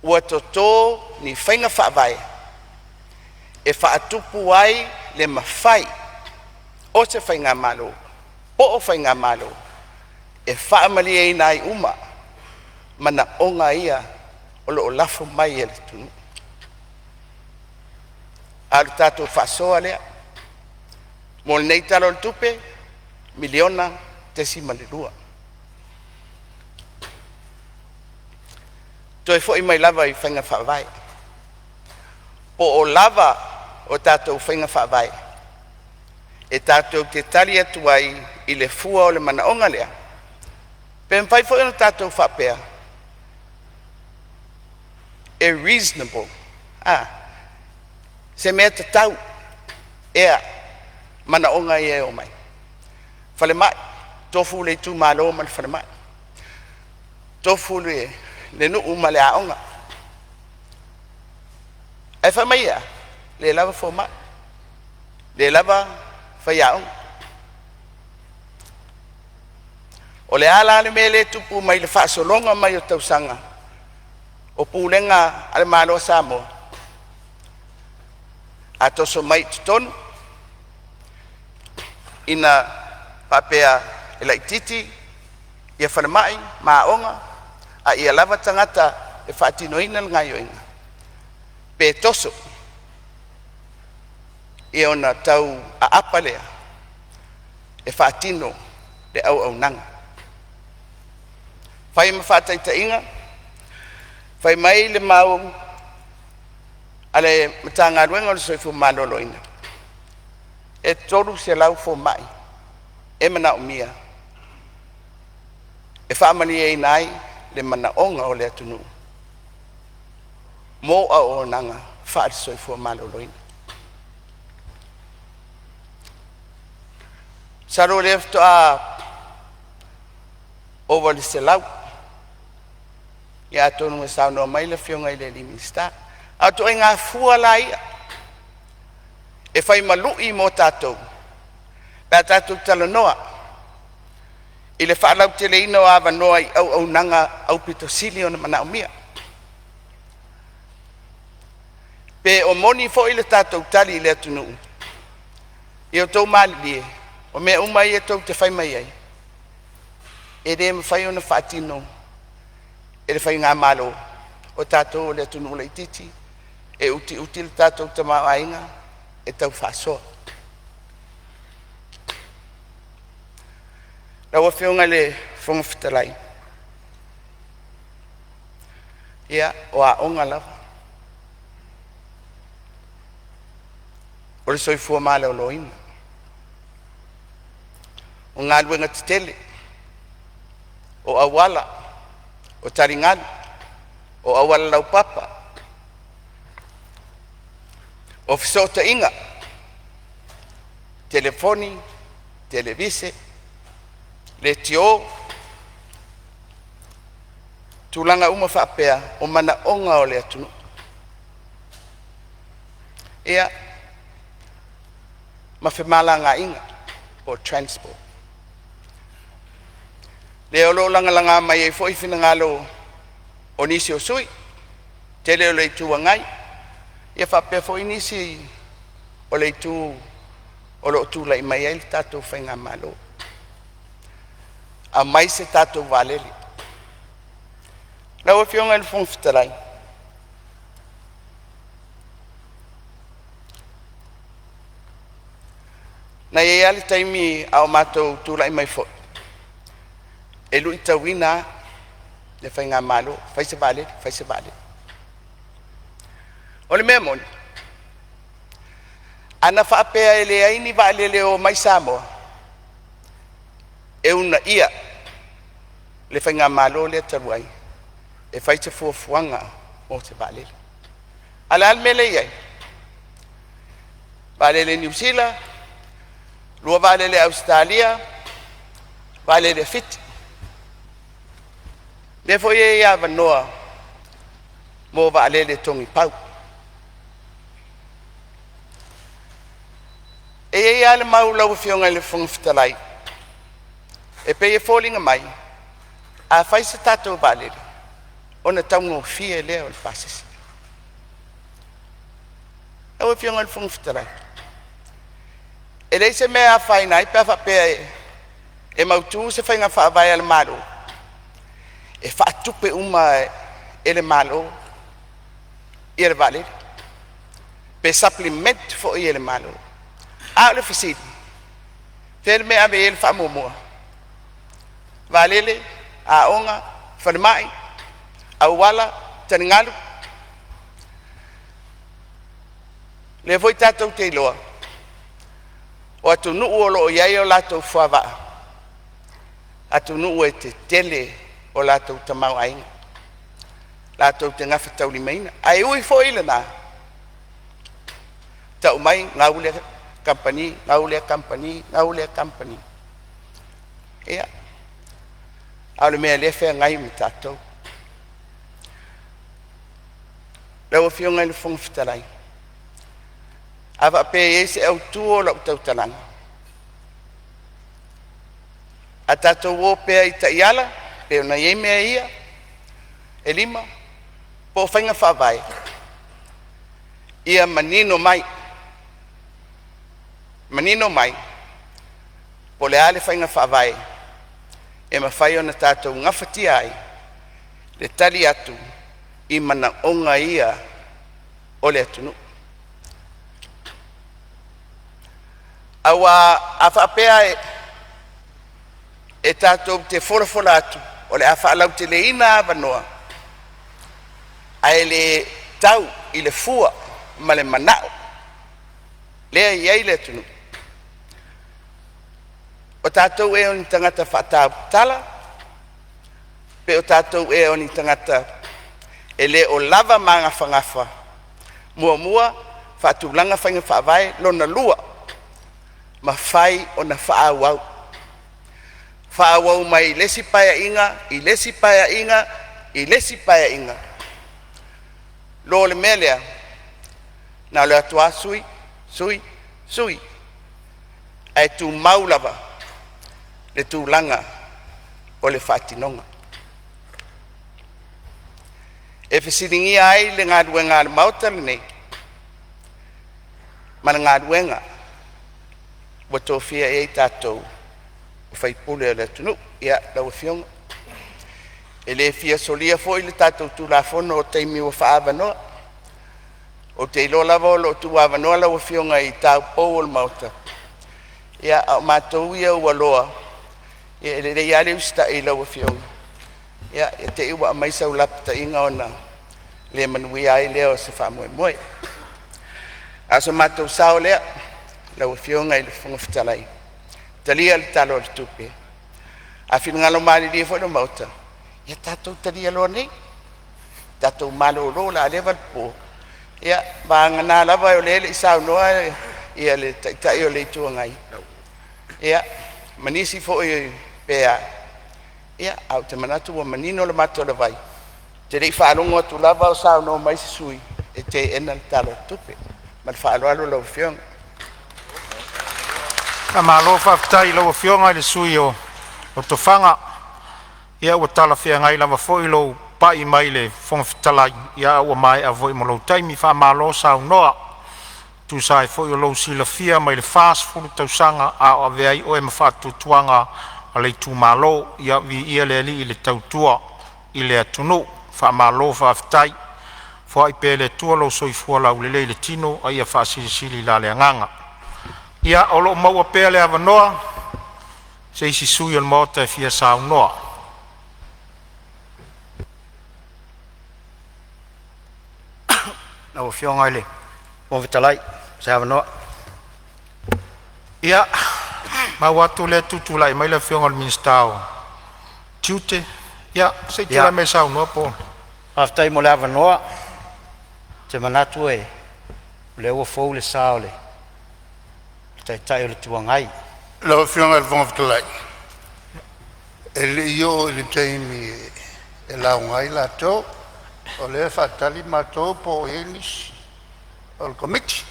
Speaker 3: ua toto ni faiga faavae e faatupu ai le mafai o se faigamalo po o faigamalo e faamalieina ai uma manaoga ia o lo o lafo mai e le atunuu. A o le tatou faasoa lea mo lenei Tala o le Tupe, $1.2 miliona. Toe foi mai lava i faiga faavae, po o lava a tatou faiga faavae e tatou te tali atu ai i le fua o le manaoga lea? Pe mafai foi ona tatou faapea, e reasonable, se mea tatau ea manaoga ia e omai? Falemai, tofu le itumalo ma le falemai, tofu le nuu ma le aoga. Ae fai mai e a? Le lava fomai, le lava faiaoga. O le a la le mea lea e tupu mai le faasologa mai o tausaga o Pulega a le Malo o Samoa? A toso mai i totonu ina faapea e laitiiti ia falemai ma aoga a ia lava tagata e faatinoina le gaoioiga, pe toso ia ona tau aapa lea e faatino le auaunaga. Fai ma faataitaiga, fai mai le mau a le Matagaluega o le Soifua Maloloina, E 300 fomai e manaomia e faamalieina ai manaoga o le atunuu mo auaunaga faale-soifua maloloina. Masalo o lea faatoa ova i le 100, ia atonu e saunoa mai le Afioga i le Minisita. A o ituaiga fua la ia e fai ma lui mo tatou pe a tatou talanoa i le faalauteleina o avanoa i auaunaga aupito sili ona manaomia. Pe o moni foi le tatou tali i le atunuu, ia outou malilie o mea uma ia tou te fai mai ai, e le mafai ona faatino e le faigamalo, o tatou o le atunuu laitiiti, e utiuti le tatou tamaoaiga e tau faasoa. Lau Afioga i le Fofoga Fetalai, ia, o aoga lava, o le soifua maloloina, o galuega tetele, o auala, o taligalu, o auala laupapa, o fesootaiga, telefoni, televise, leitio, tulaga uma faapea, o manaoga o le atunuu. Ia, ma femalagaaiga po o transport. Lea o lo o lagalaga mai ai foi finagalo o nisi o sui usufono, tele o le Itu Agai, ia faapea foi nisi o le itu o lo o tulai mai ai le tatou faigamalo, aumai se tatou vaalele. Lau Afioga i le Fofoga Fetalai, na i ai lava le taimi a o matou tulai mai foi, e luitauina lava le faigamalo, fai se vaalele, fai se vaalele. O le mea moni, ana faapea e leai ni vaalele e o mai Samoa e uunaia le faigamalo lea talu ai e fai se fuafuaga mo se vaalele. A o le a le mea lea e i ai? Vaalele Niu Sila, lua vaalele Ausetalia, vaalele a Fiti. Lea foi e i ai avanoa mo vaalele togi pau. E i ai lava le mau lau Afioga i le Fofoga Fetalai e pei e foliga mai, a fai se tatou vaalele, ona taugofie lea o le pasese. Lau Afioga i le Fofoga Fetalai, e leai se mea e afaina ai pe a faapea e mautu se faiga faavae a le Malo e faatupe uma e le Malo le vaalele pe supplement foi e le Malo. A o le fesili; o fea le mea e ave i ai le faamuamua? Vaalele, aoga, falemai, auala, taligalu. O lea foi tatou te iloa o atunuu o lo o i ai o latou fuavaa, atunuu e tetele o latou tamaoaiga, latou te gafataulimaina. Ae ui foi i lena, tau mai gau lea kamupani, gau lea kamupani, gau lea kamupani. Ia, a o le mea o lea e feagai ma tatou. Lau Afioga i le Fofoga Fetalai, a faapea e i ai se autu o lau tautalaga, a tatou o pea i taiala e pei ona i ai mea ia e 5 po o faiga faavae, ia manino mai, manino mai po o le a le faiga faavae e mafai ona tatou gafatia ai le tali atu i manaoga ia o le atunuu. Aua a faapea e tatou te folafola atu o le a faalauteleina avanoa ae le tau i le fua ma le manao lea e i ai le atunuu, O tatou ea o ni tagata faatautala, pe o tatou ea o ni tagata e le o lava magafagafa? Muamua, faatulaga faiga faavae; lona lua, mafai ona faaauau, faaauau mai le isi Paeaiga i le isi Paeaiga i le isi Paeaiga, lo le mea lea, na o le o atu lava sui, sui, sui, ae tumau lava le tulaga o le faatinoga. E fesiligia ai le galuega a le Maota lenei ma le galuega ua tofia i ai tatou o faipule o le atunuu. Ia, lau Afioga, e le fia solia foi le tatou Tulafono o taimi ua faaavanoa. Ou te iloa lava o lo o tuuavanoa lau Afioga i taupou o le Maota, ia a o matou ia ua loa, ia e lelei lava le usitai i lau Afioga, i te i ua aumai sau lapataiga ona le manuia ai lea o se faamoemoe. A o so matou sao lea lau Afioga i le Fofoga Fetalai, talia le Tala o le Tupe. A finagalo malilie foi le Maota, ia tatou talia loa nei, tatou malolo o le a leva le po, ia vagana lava o lea e le i saunoa le Taitai o le Itu Agai, ia ma nisi foi pe a, ae ou te manatu ua manino le mata o le vai, ou te le i faalogo atu lava o saunoa mai se sui usufono e teena le Tala o le Tupe. Ma le faaaloalo lau Afioga.
Speaker 1: Faamalo faafetai i lau Afioga i le sui usufono o Lefaga. Ia ua talafeagai lava foi lou pai mai i le Fofoga Fetalai, a ua maea foi ma lou taimi. Faamalo saunoa e tusa ai foi o lou silafia mai le 40 tausaga a o avea ai oe ma faatuatuaga o le itumalo. Ia viia le Alii i le tautua i le atunuu. Faamalo faafetai. Foai pea e le Atua lou soifua laulelei i le tino a ia faasilisili la le agaga. Ia, o lo o maua pea le avanoa mo se isi sui usufono o le Maota e fia saunoa.
Speaker 4: Lau Afioga i le Fofoga Fetalai mo se avanoa.
Speaker 1: Ia, maua atu o lea e tutulai mai le Afioga i le Minisita o Tiute. Ia, se i tulai mai e saunoa po o…
Speaker 4: Faafetai mo le avanoa. Ou te manatu o lea ua fou le sa o le Taitai o le Itu Agai.
Speaker 5: Lau Afioga i le Fofoga Fetalai, e le i oo i le taimi e lauga ai latou, o lea e faatali matou po o i ai nisi o le Komiti.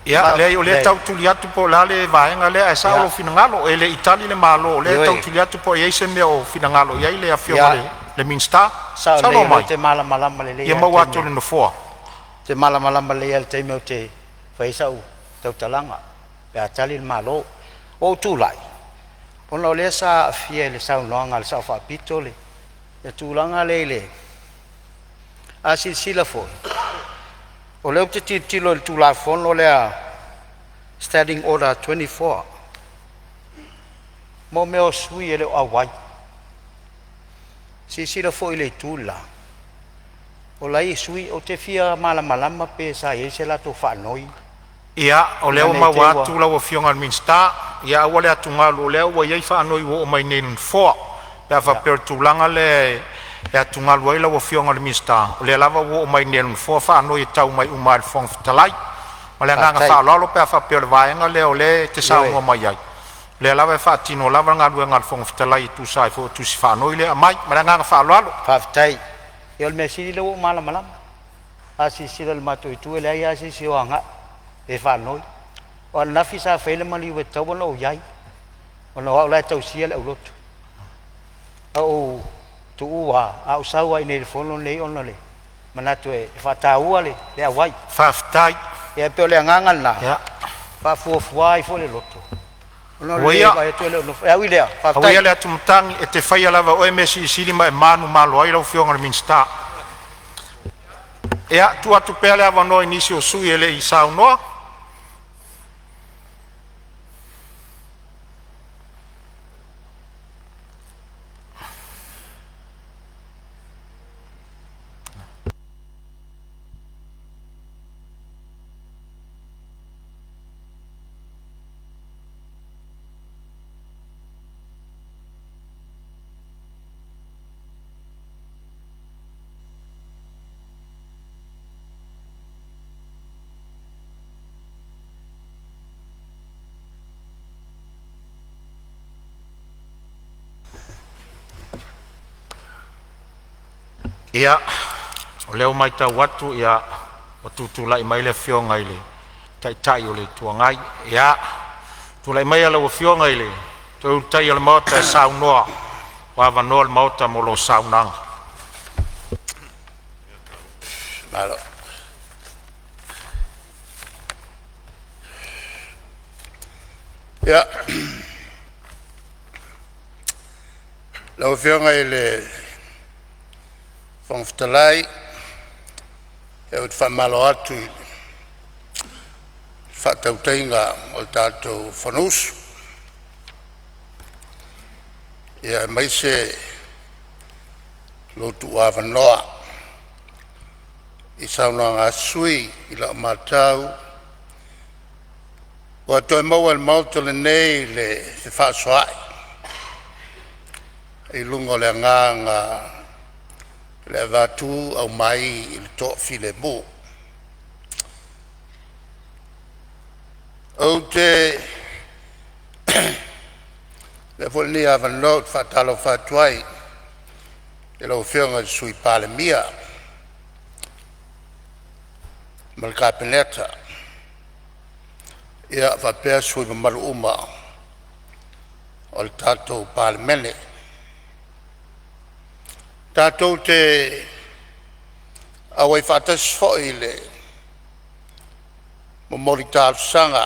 Speaker 1: Ia, leai o lea e tau tuli atu po o le a le vaega lea, ae sao lou finagalo, e le i tali le Malo, o lea e tau tuli atu po o i ai se mea o finagalo i ai le Afioga i le Minisita.
Speaker 4: E sao
Speaker 1: Saunoa
Speaker 4: lelei, o lea
Speaker 1: mai
Speaker 4: ou te malamalama lelei
Speaker 1: ia
Speaker 4: lava i le
Speaker 1: maua atu e
Speaker 4: taimi
Speaker 1: le Nofoa.
Speaker 4: Ou te malamalama lelei lava i le taimi ou te fai ai sau tautalaga pe a tali le Malo. Ua ou tulai ona o lea sa aafia i le saunoaga a le Sao Faapito le tulaga lea i le… A silasila foi, o lea ou te tilotilo i le Tulafono lea Standing Order 24 mo mea o sui e le o auai. Silasila foi i le itu le la, o la e i ai sui. Ou te fia malamalama pe sa i ai se latou faanoi
Speaker 1: Ia, o lea
Speaker 4: ina
Speaker 1: ua
Speaker 4: ne i te i
Speaker 1: maua
Speaker 4: ua
Speaker 1: atu lau Afioga i le Minisita. Ia aua le atugalu o lea ua i ai faanoi ua oo mai nei i le Nofoa. Pe a faapea o le tulaga lea e atugalu ai lau Afioga i le Minisita, o lea lava ua oo mai nei i le Nofoa faanoi e tau mai uma lava i le Fofoga Fetalai. Ma le agaga
Speaker 4: Faafetai.
Speaker 1: faaaloalo pe a faapea o le vaega lea o lea e te
Speaker 4: Ioe.
Speaker 1: saunoa mai ai, o lea lava e faatino lava le galuega a le Fofoga Fetalai e tusa ai foi o tusi faanoi lea e aumai. Ma le agaga faaaloalo.
Speaker 4: Faafetai. Ia o le mea sili o lea ua ou malamalama. A silasila i le matou itu e leai lava se isi o agai e faanoi. O ananafi sa fai ai le maliu e tatau ona ou i ai ona o au la e tausia le aulotu. Ae ua ou tuua lava, a ou sau lava i inei i le fono lenei ona o le manatu e faataua le auai.
Speaker 1: Faafetai.
Speaker 4: Ia pei o le agaga lena, e faafuafua ai foi le loto ona o
Speaker 1: Ua
Speaker 4: le
Speaker 1: ia,
Speaker 4: vaai atu e le o nofo. Ae ui i lea,
Speaker 1: aua
Speaker 4: faafetai.
Speaker 1: ia le atumatagi, e te faia lava e oe mea silisili ma e manumalo ai lau Afioga i le Minisita. Ia, tuu atu pea le avanoa i nisi o sui usufono e le i saunoa. Ia, o lea ua matau atu ua tutulai mai le Afioga i le Taitai o le Itu Agai. Ia, tulai maia lau Afioga i le Toeulutaia o le Maota e saunoa, ua avanoa le Maota mo lau saunoaga.
Speaker 5: Ia, lau Afioga i le Fofoga Fetalai, ou te faamalo atu i le faatautaiga o le tatou Fonousu, ia aemaise lou tuuavanoa i saunoaga a sui usufono. I lau matau ua toe maua e le Maota lenei le fefaasoaai i luga o le agaga o le avatu aumai i le toafilemu. Ou te avea foi lenei avanoa ou te faatalofa atu ai i lau Afioga i le Sui Palemia ma le Kapeneta, ia faapea sui usufono mamalu uma o le tatou Palemene. Tatou te auai faatasi foi i le momoli talosaga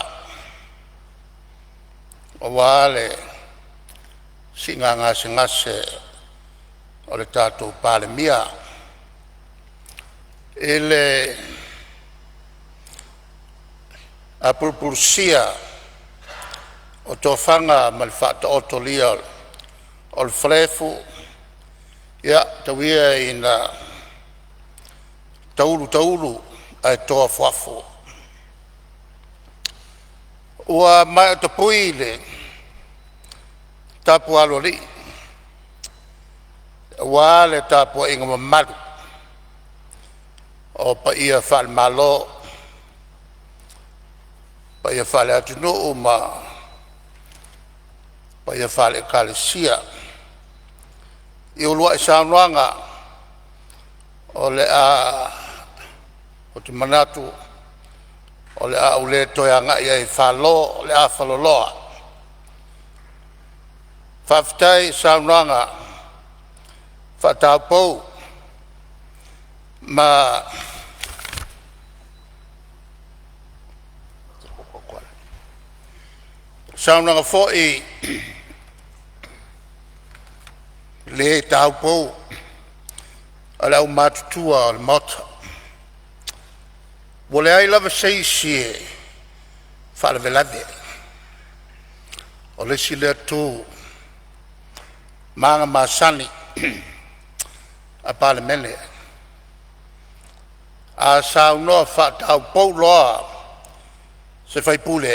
Speaker 5: aua le siiga gasegase o le tatou Palemia, i le apulupulusia o tofaga ma le faataotolia o le falaefu. Ia tau ia ina taulu taulu ae to afoafo. Ua maea tapui le tapu a aloalii aua le tapuaiga mamalu o paia faale-Malo, paia faale-atunuu ma paia faale-Ekalesia i uluai saunoaga o le a ou te manatu o le a ou le toe agai ai e falo le afaloloa. Faafetai i saunoaga faataupou ma saunoaga foi le taupou a le aumatutua o le Maota. Ua leai lava se isi e faalavelave, o le isi lea tu ma aga masani a Palemene. A saunoa faataupou loa se sui usufono,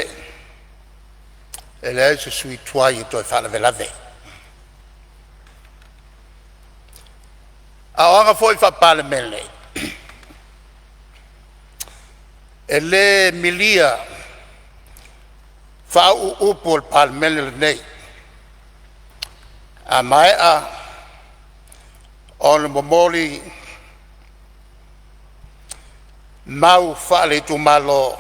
Speaker 5: e leai se sui usufono tuai e toe faalavelave. A o aga foi faa-Palemene, e le milia faauu upu a le Palemene lenei. A maea ona momoli mau faale-itumalo,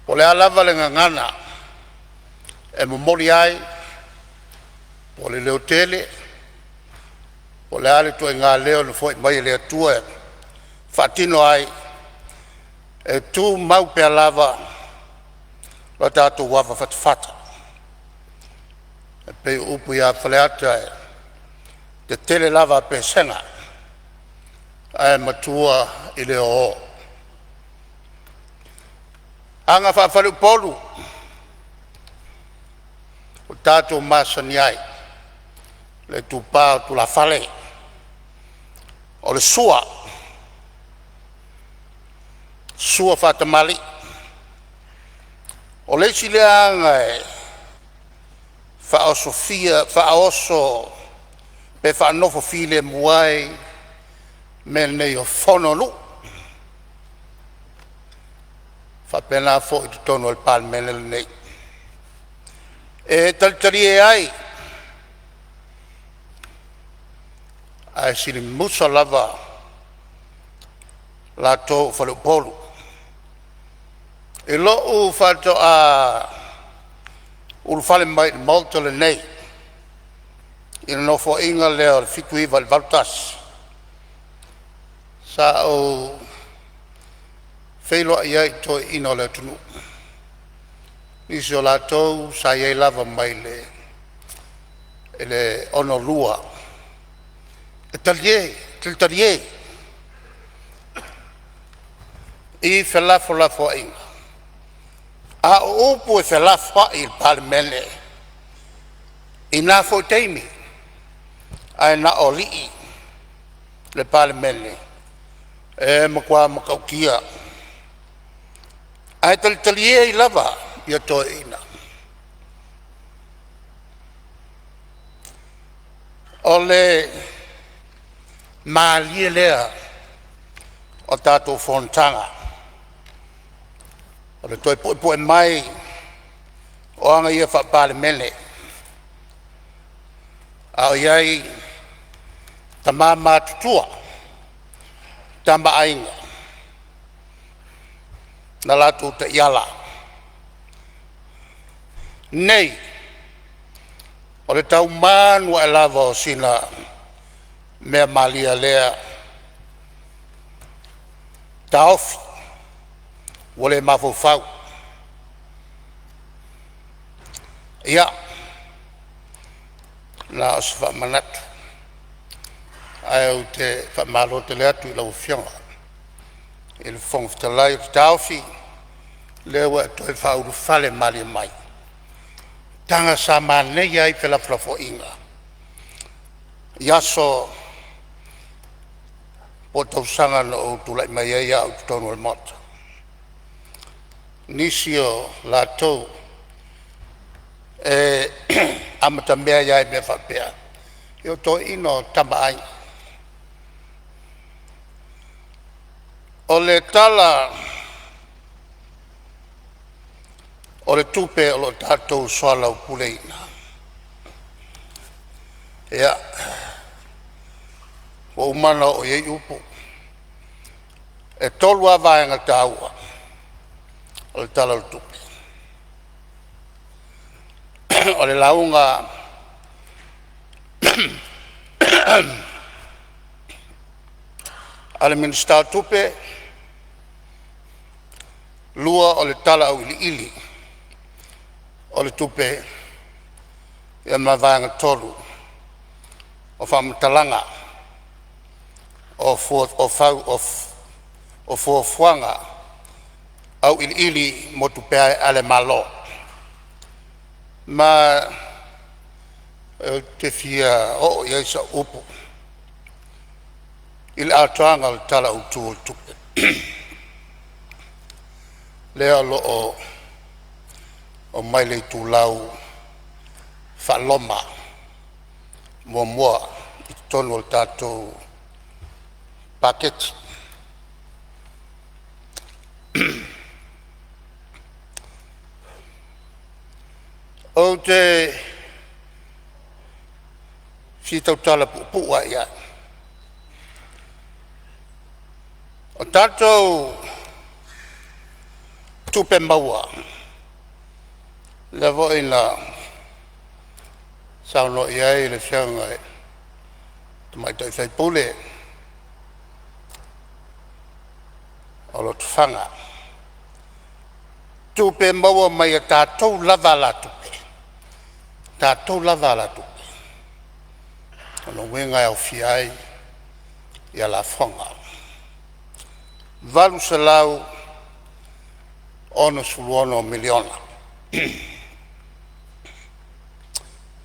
Speaker 5: po o le a lava le gagana e momoli ai, po o le leotele, po o le a le ituaiga leo na foi mai e le Atua e faatino ai, e tumau pea lava lo tatou ava fatafata. E pei o upu ia Faleata, e tetele lava a pesega ae matua i le ōō. Aga faa-faleupolu ua tatou masani ai, le itupa o tulafale, o le sua, sua faatamalii. O le isi lea aga e faaosofia faaoso pe faanofo filemu ai mea nei o fono a nuu, e faapena foi i totonu o le Palemene lenei. E talitalie ai Ae silimusa lava latou o faleupolu. I lou faatoa ulufale mai i le Maota lenei i le Nofoaiga lea o le 1979 i le 1981, sa ou feiloai ai i toeaiina o le atunuu, nisi o latou sa i ai lava mai le 1962, e talie, talitalie i felafolafoaiga. A o upu e felafoai i le Palemene i na foi taimi ae na o alii le Palemene, e matua matautia ae talitalie ai lava ia toeaiina. O le malie lea o tatou fonotaga, o le toe puepue mai o aga ia faa-Palemene a o i ai tama matutua, Tama a Aiga na latou taiala. Nei o le taumanu ae lava o sina mea malia lea taofi ua le mafaufau. Ia, na o se faamanatu ae ou te faamalo tele atu i lau Afioga i le Fofoga Fetalai. Ou te taofi o lea ua e toe faaulufale malie mai, taga sa manaia ai felafolafoaiga i aso po o tausaga na ou tulai mai ai au i totonu o le Maota. Nisi o latou e amatamea ai lava i mea faapea, ia o toeaiina o Tama a Aiga. O le Tala o le Tupe o lo o tatou soalaupuleina, ia, ua uma ona oo i ai upu. E tolu lava vaega taua o le Tala o le Tupe, o le lauga a le Minisita o Tupe, lua o le Tala Auiliili o le Tupe, ia ma le vaega tolu o faamatalaga o fuafuaga auiliili mo tupe a le Malo. Ma ou te fia oo i ai sau upu i le atoaga o le Tala Autu o le Tupe lea o lo o aumai i le itulau faa-Roma muamua i totonu o le tatou Paketi. Ou te fia tautala puupuu lava i ai. O tatou tupe maua lea foi na saunoa i ai le Afioga i le tamaitai sui usufono o Lotofaga, tupe maua mai e tatou lava alatupe, tatou lava alatupe. O lona uiga e aofia ai ia lafoga. E $866 miliona.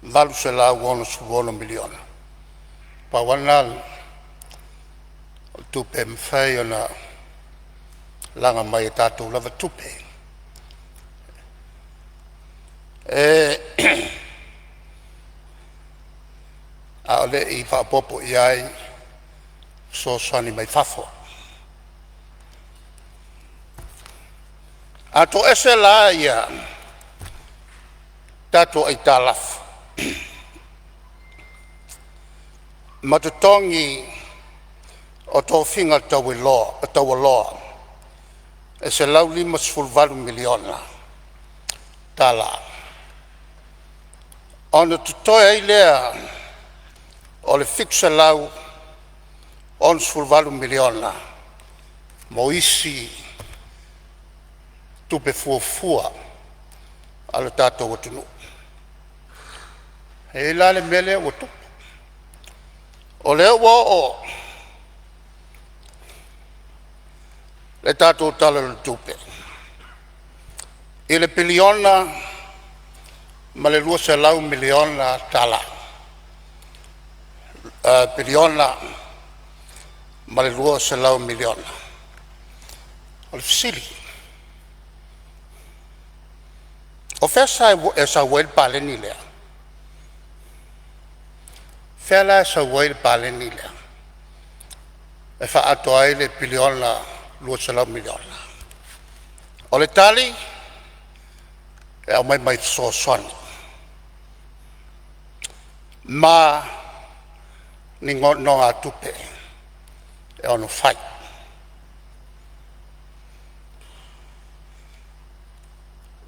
Speaker 5: $866 miliona. Pau lava lena o le tupe e mafai ona laga mai e tatou lava tupe. E a o le i faaopoopo i ai fesoasoani mai fafo. A toese la ia tatou aitalafu Ma totogi o tofiga taualoa e $158 tala. Ona totoe ai lea o le $768 miliona mo isi tupe fuafua a le tatou atunuu. E i ai la le mea lea ua tupu, o lea ua oo le tatou Tala o le Tupe i le piliona ma le $200 miliona tala, piliona ma le $200 miliona. O le fesili; O fea e sau ai le paleni lea? O fea la e sau ai le paleni lea e faaatoa ai le piliona $200 miliona? O le tali, e aumai mai fesoasoani ma ni nonogatupe e ono fai.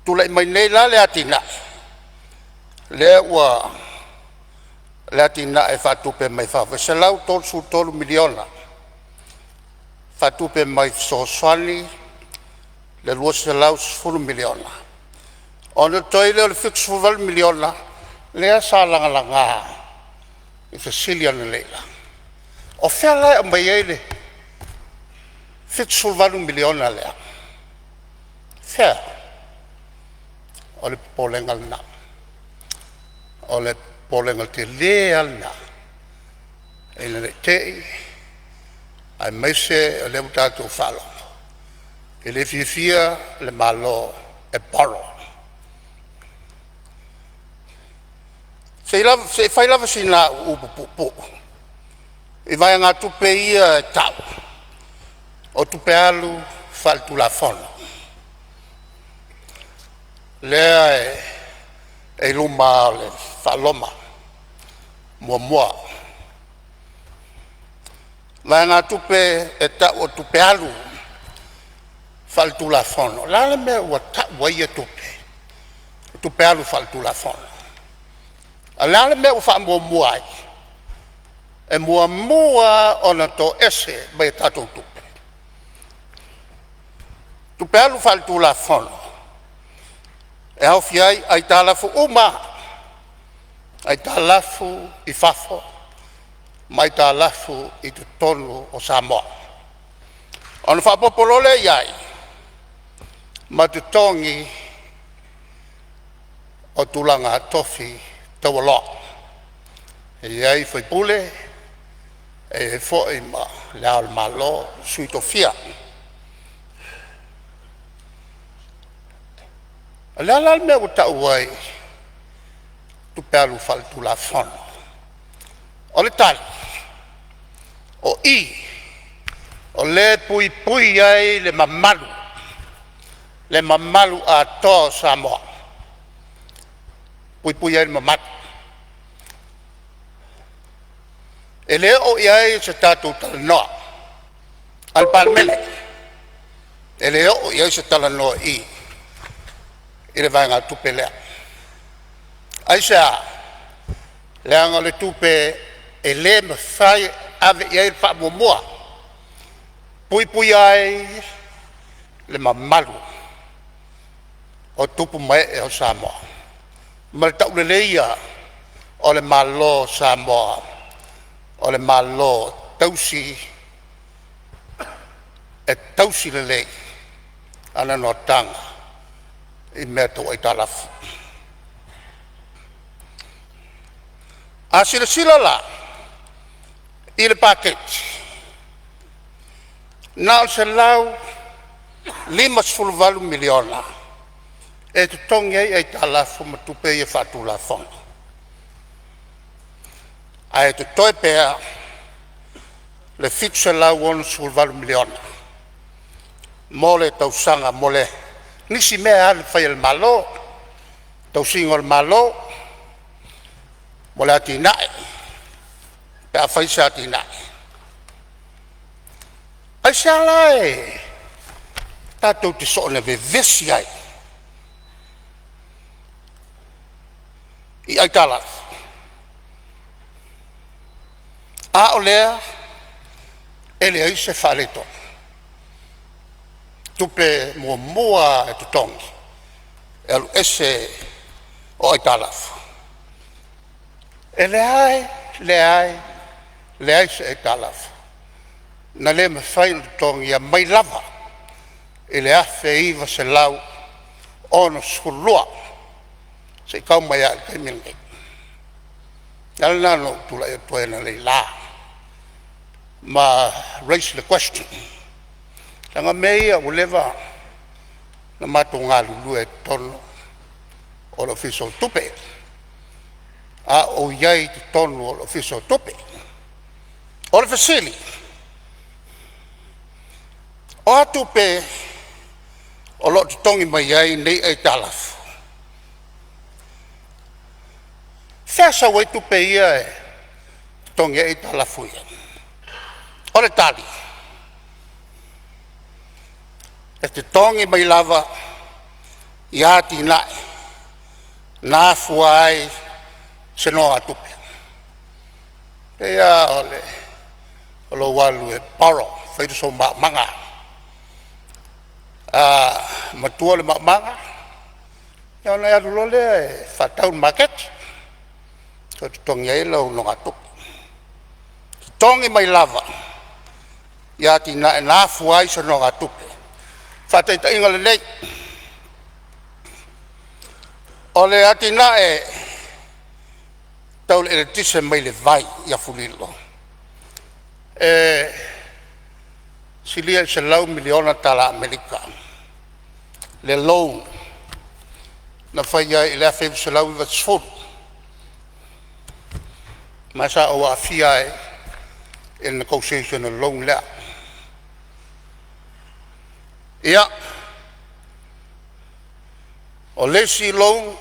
Speaker 5: Tulai mai nei la le atinae lea ua le atinae e faatupe mai fafo e $133 miliona faatupe mai fesoasoani le $210 miliona ona totoe ai lea o le $78 miliona lea sa lagalaga i fesili analeila. O fea la e aumai ai le $78 miliona lea? Fea? O le popolega lena. O le popolega tele lava lena ina ne i te i aemaise o lea ua tatou faalogo e le fiafia le Malo e borrow. Se i fai lava sina au upu puupuu i vaegatupe ia e tau o tupe alu faaletulafono lea e i luma o le faa-Roma muamua, vaegatupe e tau o tupe alu faaletulafono. O le a le mea ua tau ai ia tupe o tupe alu faaletulafono? A o le a le mea ua faamuamua ai? E muamua lava ona toese mai a tatou tupe, tupe alu faaletulafono e aofia ai aitalafu uma lava, aitalafu i fafo ma aitalafu i totonu o Samoa. Ona faaopoopo loa lea i ai ma totogi o tulaga tofi taualoa, e i ai faipule, e i ai foi ma Le Ao o le Malo, Sui Tofia. O le a la le mea ua tau ai tupe alu faaletulafono? O le tali, o i o lea e puipui ai le mamalu, le mamalu atoa o Samoa, puipui ai le mamalu. E le oo i ai se tatou talanoa a le Palemene, e le oo i ai se talanoa i i i le vaegatupe lea. Aisea? Leaga o le tupe e le mafai e ave i ai le faamuamua, puipuia ai le mamalu o tupu ma ee o Samoa ma le tauleleia o le Malo o Samoa o le Malo tausi e tausi lelei ana notaga i mea tau aitalafu. A silasila la i le Paketi, na o le $158 miliona e totogi ai aitalafu ma tupe ia faatulafono, ae totoe pea le $768 miliona mo le tausaga mo le nisi mea e alu e fai e le Malo, tausiga o le Malo, mo le atinae, Pe afai se atinae, aisea la e tatou te soona vevesi ai i aitalafu, a o lea e leai se faaletonu? Tupe muamua lava e totogi e alu ese o aitalafu. E leai, leai, leai se aitalafu na le mafai ona totogia mai lava i le 1962 seia tau mai lava i le taimi lenei. O le ala lena na ou tulai atu ai analeila ma raise le question, leaga o mea ia ua leva ona matou galulue ai i totonu o le Ofisa o Tupe, a o ou i ai i totonu o le Ofisa o Tupe. O le fesili, o a tupe o lo o totogi mai ai nei aitalafu? Fea e sau ai tupe ia e totogi ai aitalafu ia? O le tali, e totogi mai lava i atinae na afua ai se nogatupe. E pei lava o lou alu e borrow e fai sou maumauga. A matua le maumauga ia ona e alu loa lea e faatau i le maketi e toe totogi ai lau nogatupe. Totogi mai lava i atinae na afua ai se nogatupe. Faataitaiga lelei, o le atinae tau le eletise mai le vai i Afulilo, e silia i le $100 miliona tala Amerika le loan na fai ai i le 1990, ma sa ou aafia ai i le negotiation o le loan lea. Ia, o le isi loan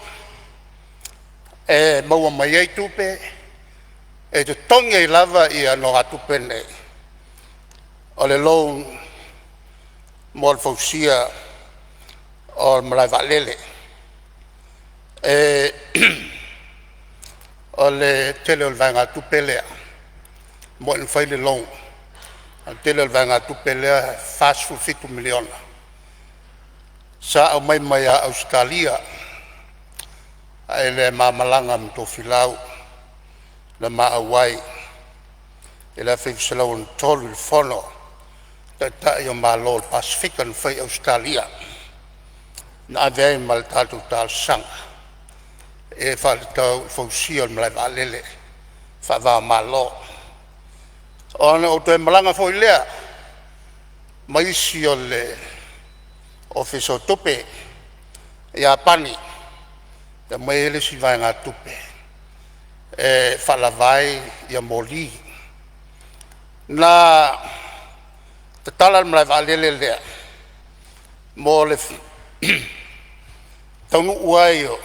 Speaker 5: e maua mai ai tupe e totogi ai lava nogatupe nei, o le loan mo le fausia o le malae vaalele. O le tele o le vaegatupe lea, e moni na fai le loan a o le tele o le vaegatupe lea e $47 miliona sa aumai mai ia Ausetalia i le ma malaga ma Tofilau na ma auai i le 1963 i le fono a Taitai o Malo o le Pasefika na fai i Ausetalia, na ave ai ma le tatou talosaga e faatatau i le fausia o le malae vaalele faava o Malo. Ona ou toe malaga foi lea ma isi o le Ofisa o Tupe i Iapani e aumai ai le isi vaegatupe e faalava ai moli. Na tatala le malae vaalele lea mo le taunuu ai o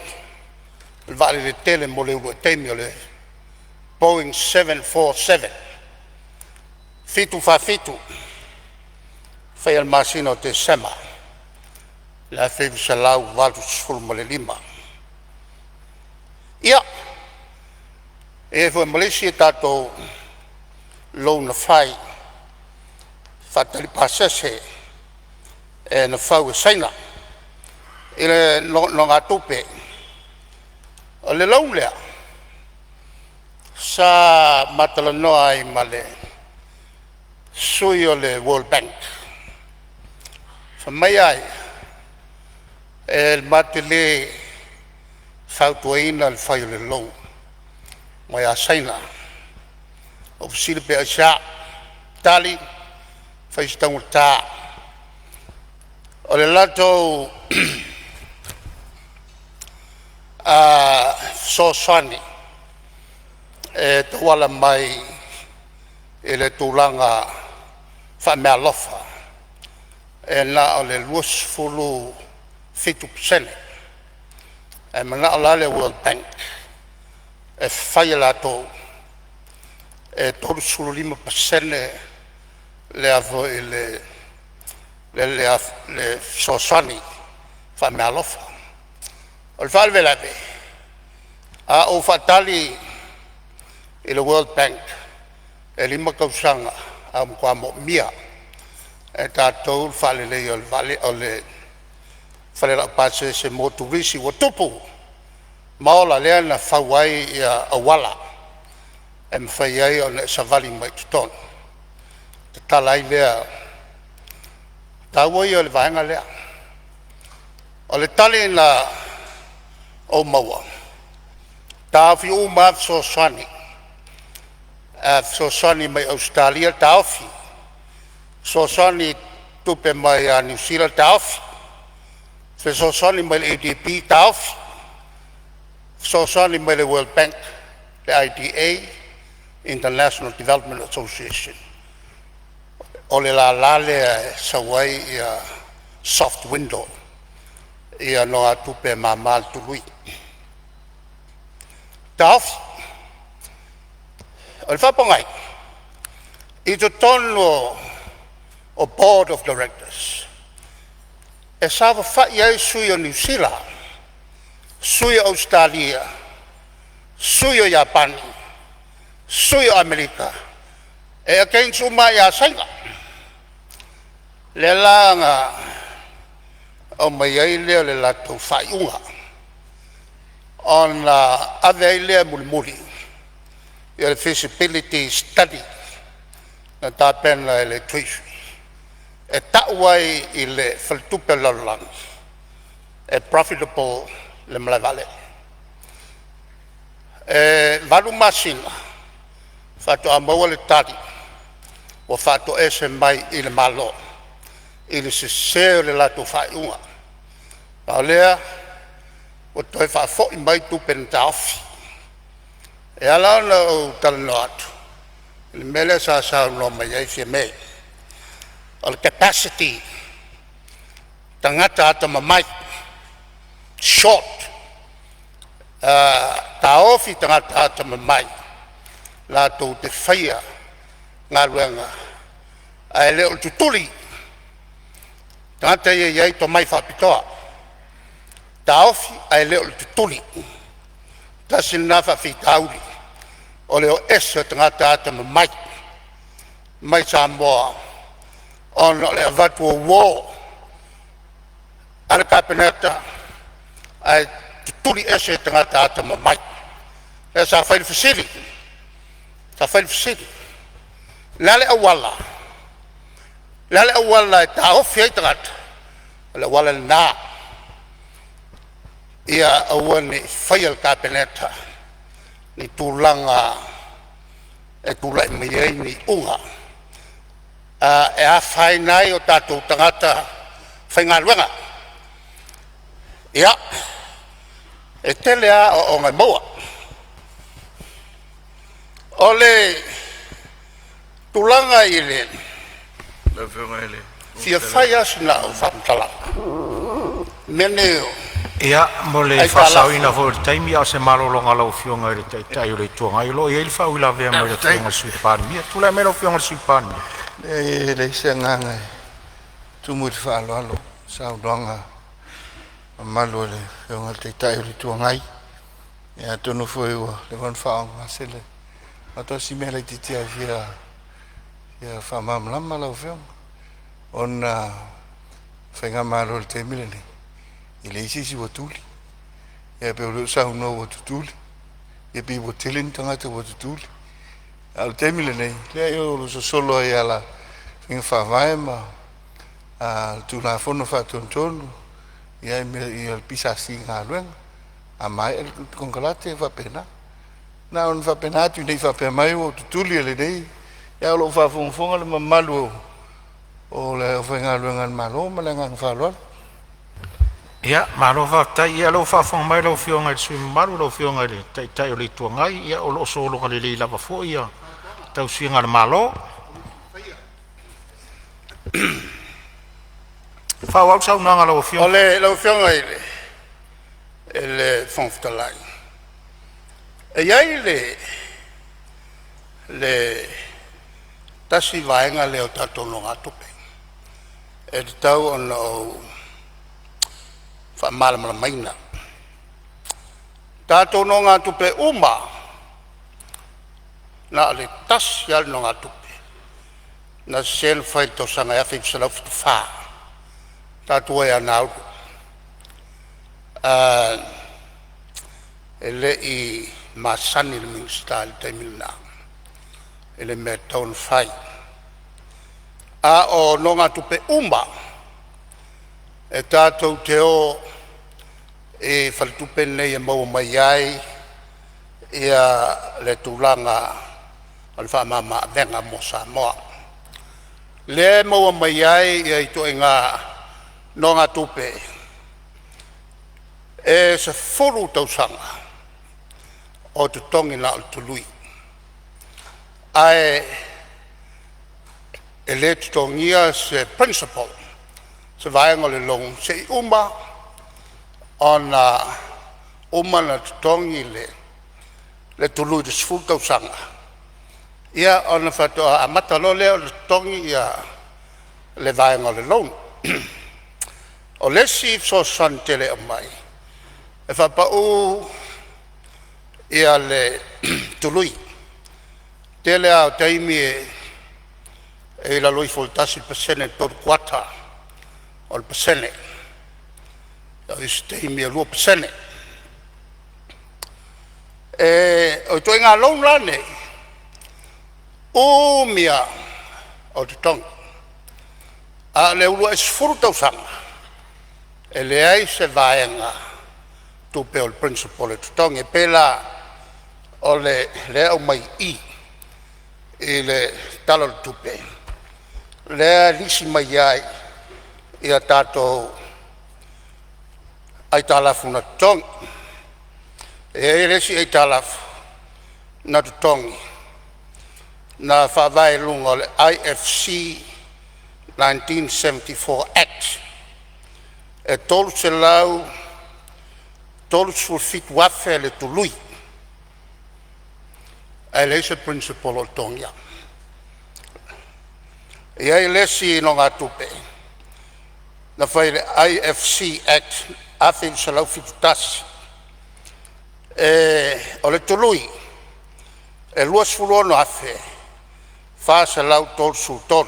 Speaker 5: le vaalele tele mo le uluai taimi o le BOEING 747, 747 faia i le masina o Tesema i le 1985. Ia, e i ai foi ma le isi a tatou loan na fai e faatali pasese na fau e Saina i le nonogatupe. O le loan lea sa ma talanoa ai ma le sui o le World Bank, fai mai a ia, e matou te le fautuaina le fai o le loan mai a Saina. Ou fesili pe aisea? Tali, fai si taugata o le latou fesoasoani e tauala mai i le tulaga faameaalofa e na o le 27% ae manao la le World Bank e fai e latou. e 35% le a foi le fesoasoani faameaalofa. O le faalavelave, a ou faatali i le World Bank e 5 tausaga ae ua matua moomia e tatou le faaleleia o le vaalele o le fale laupasese mo turisi ua tupu ma ola lea na fau ai auala e mafai ai ona e savali mai i totonu, tatala ai lea. O le taua ia o le vaega lea. O le tali na ou maua, taofi uma lava fesoasoani, fesoasoani mai Ausetalia taofi, fesoasoani tupe mai ia Niu Sila taofi, fesoasoani mai le ADB taofi, fesoasoani mai le World Bank, le IDA International Development Association. O le lala lea e sau ai soft window ia nogatupe e mama le tului. Taofi. O le faapogai, i totonu o Board of Directors e saofafai ai sui o Niu Sila, sui o Ausetalia, sui o Iapani, sui o Amerika, e against uma lava ia Saina. Lea la na aumai ai lea o le latou faaiuga ona ave ai lea mulimuli ia le feasibility study na tapena e le Treasury e tau ai i le faletupe o le lalolagi e profitable le malae vaalele. E 8 masina faatoa maua le tali ua faatoese mai i le Malo i le sese o le latou faaiuga. A o lea ua toe faafoi mai tupe na taofi. E ala ona ou talanoa atu i le mea lea sa saunoa mai ai Fiame, o le capacity, tagata atamamai, short taofi tagata atamamai latou te faia galuega ae le o le tutuli tagata ia e i ai tomai faapitoa, taofi ae le o le tutuli. Tasi lena faafitauli o le o ese o tagata atamamai mai Samoa ona o le avatu ouo a le Kapeneta ae tutuli ese tagata atamamai. Lea sa fai le fesili, sa fai le fesili, o le a le auala, o le a le auala e taofi ai tagata? O le auala lena, ia aua ne i faia e le Kapeneta ni tulaga e tulai mai ai ni iuga e afaina ai o tatou tagata faigaluega. Ia, e tele lava aoaoga e maua. O le tulaga i le
Speaker 6: Lau Afioga i le
Speaker 5: fia
Speaker 6: Fofoga Fetalai...
Speaker 5: fai lava sina au faamatalaga i mea nei o
Speaker 1: Ia, mo le
Speaker 5: aitalafu.
Speaker 1: faasaoina foi o le taimi, a o se malologa a lau Afioga i le Taitai o le Itu Agai, o lo o i ai le faauilavea mai le
Speaker 6: Faafetai.
Speaker 1: Afioga i le Sui Palemia. Tulai mai lau Afioga i le Sui Palemia.
Speaker 6: Leai, e leai se agaga e tumu i le faaaloalo i le saunoaga mamalu a le Afioga i le Taitai o le Itu Agai. Ia atonu foi ua leva ona faaaaogagase le… Na o si mea laitiiti lava e fia faamalamalama lau Afioga, ona o le faigamalo i le taimi lenei, e leai se isi ua tuli. Ae pei o lea ua saunoa ua tutuli, ia pei ua tele ni tagata ua tutuli. A o le taimi lenei, leai o lo o sosolo ai lava i ala o faiga faavae ma le Tulafono Faatonutonu ia le PSC galuega. A maea le konekarate e faapena. Na ona faapena atu ina ne i faapea mai ua tutuli e lenei, ae o lo o faafogafoga le mamalu o le aufaigaluega a le Malo. Ma le agaga faaaloalo.
Speaker 1: Ia, malo faafetai. Ia o lea ua faafofoga mai lau Afioga i le sui usufono mamalu lau Afioga i le Taitai o le Itu Agai, ia o lo o sologa lelei lava foi le tausiga a le Malo. Faaauau le saunoaga a lau
Speaker 5: O
Speaker 1: Afioga.
Speaker 5: le lau Afioga i le Fofoga Fetalai, e i ai le le tasi vaega lea o tatou nonogatupe e tatau ona ou faamalamalamaina. Tatou nonogatupe uma lava, na o le tasi lava le nogatupe na sese na fai i le tausaga e 1974, tatou ai ia Nauru. E le i masani le Minisita i le taimi lena i le mea e tatau ona fai. A o nonogatupe uma lava e tatou te o i faletupe nei e maua mai ai le tulaga o le faamama-avega mo Samoa, lea e maua mai ai ituaiga nogatupe e 10 tausaga o totogi na o le tului, ae e le totogia se principal, se vaega o le loan seia uma ona uma ona totogi le tului i le 10 tausaga, ia ona faatoa amata loa lea ona totogi le vaega o le loan. O le isi fesoasoani tele e aumai, e faapau le tului. Tele lava o taimi e i lalo ifo o le 1% i le 3/4 o le pasene, o isi taimi e 2%. O ituaiga loan la nei, umi lava o totogi, a o le uluai 10 tausaga e leai se vaega tupe o le principal e totogi. E pei la o lea e aumai i i i le Tala o le Tupe lea e lisi mai ai a tatou aitalafu na totogi. E i ai le isi aitalafu na totogi na faavae i luga o le IFC 1974 Act, e $337,000 le tului ae leai se pirinsipolo o totogia. E i ai le isi nogatupe na fai e le IFC Act 1971, o le tului e $26,433.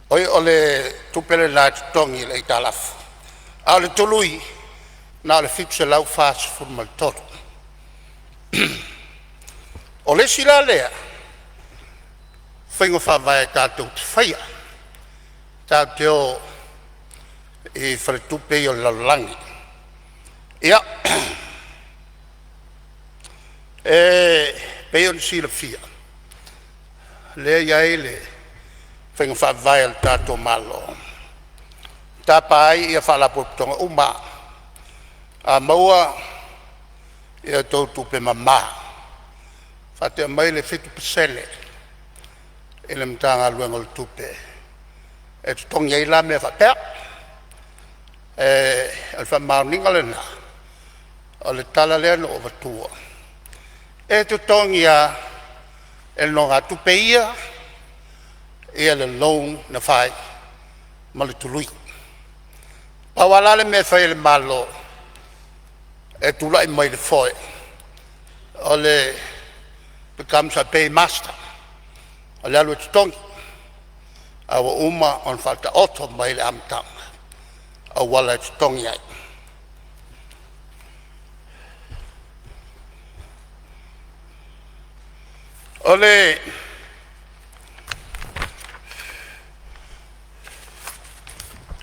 Speaker 5: Oi o le tupe lena e totogi i le aitalafu, a o le tului na o le $743. O le isi la lea faiga faavae tatou te faia, tatou te o i faletupe ia o le lalolagi. Ia, e pei ona silafia lea e i ai le faiga faavae a le tatou Malo e tapa ai Faalapotopotoga uma. A maua a outou tupe mama faatea mai le 7% i le Matagaluega o le Tupe e totogi ai la mea faapea. O le faamaoniga lena o le tala lea na ou avatua, e totogi lava e nonogatupe ia le loan na fai ma le tului. Pau lava la le mea e fai e le Malo e tulai mai i le foe o le becomes a paymaster, o le alu e totogi a ua uma ona faataoto mai i le amataga auala e totogi ai. O le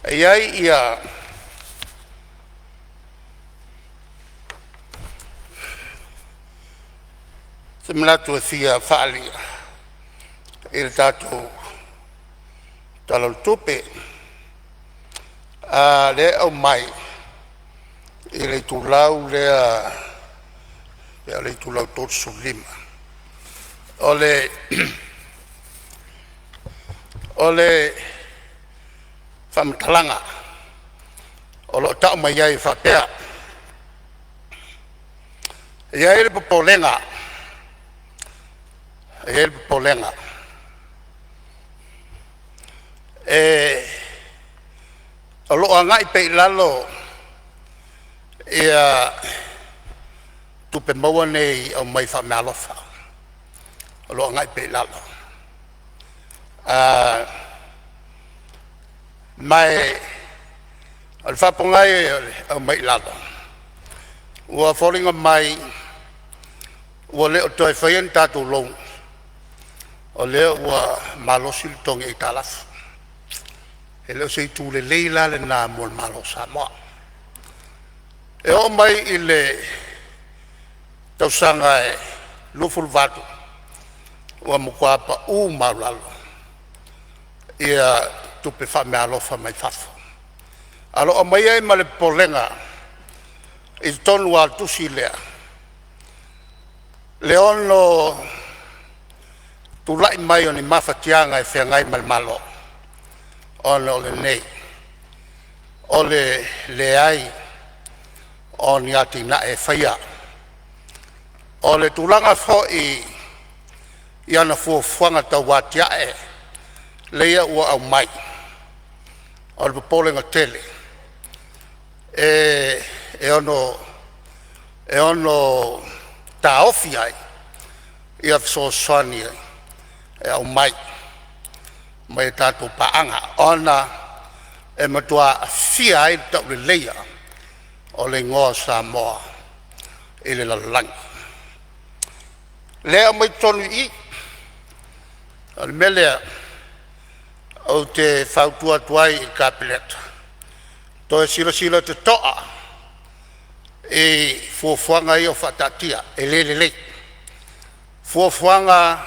Speaker 5: e i ai ia se manatu e fia faaalia i le tatou Tala o le Tupe, lea e aumai i le itulau lea pe o le itulau 35, o le faamatalaga o lo o tau mai ai e faapea. E i ai le popolega, e i ai le popolega o lo o agai pea i lalo ia tupe maua nei aumai faameaalofa, o lo o agai pea i lalo. Ma o le faapogai e aumai i lalo ua foliga mai ua le o toe faia ni tatou loan, o lea ua malosi le totogi aitalafu. E le o se itu lelei la lena mo le Malo o Samoa. E oo mai i le tausaga 2018, ua matua pau maualalo ia tupe faameaalofa mai fafo, ae o lo o aumai ai ma le popolega i totonu lava o le tusi lea, le ono tulai mai o ni mafatiaga e feagai ma le Malo ona o lenei, o le leai o ni atinae e faia. O le tulaga foi i ana fuafuaga tau atiae lea ua aumai, o le popolega tele e ono taofi ai ia fesoasoani e aumai mai a tatou paaga, ona e matua aafia ai le tauleleia o le igoa o Samoa i le lalolagi. O lea e aumai totonu i i. O le mea lea ou te fautua atu ai i le Kapeneta, toe silasila totoa i fuafuaga ia ua faataatia, e le lelei. Fuafuaga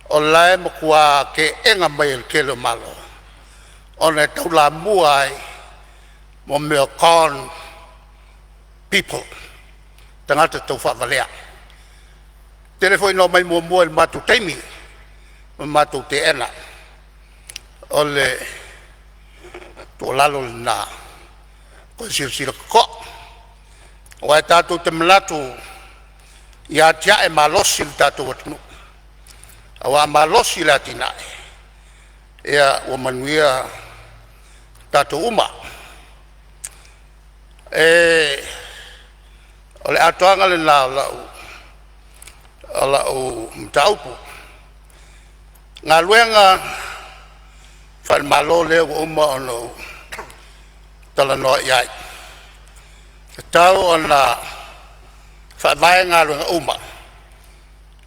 Speaker 5: o la e matua teena mai e le tele o Malo ona e taulamua ai mo mea o con people, tagata taufaavalea. E tele foi ina omai muamua i le matou taimi ma matou teena. O le tuualalo lena, toe silasila totoa aua e tatou te manatu ia atiae malosi lo tatou atunuu, aua a malosi le atinae, ia ua manuia tatou uma. O le atoaga lena o lau mataupu. O galuega faale-Malo lea ua uma ona ou talanoa i ai, e tatau ona faavae galuega uma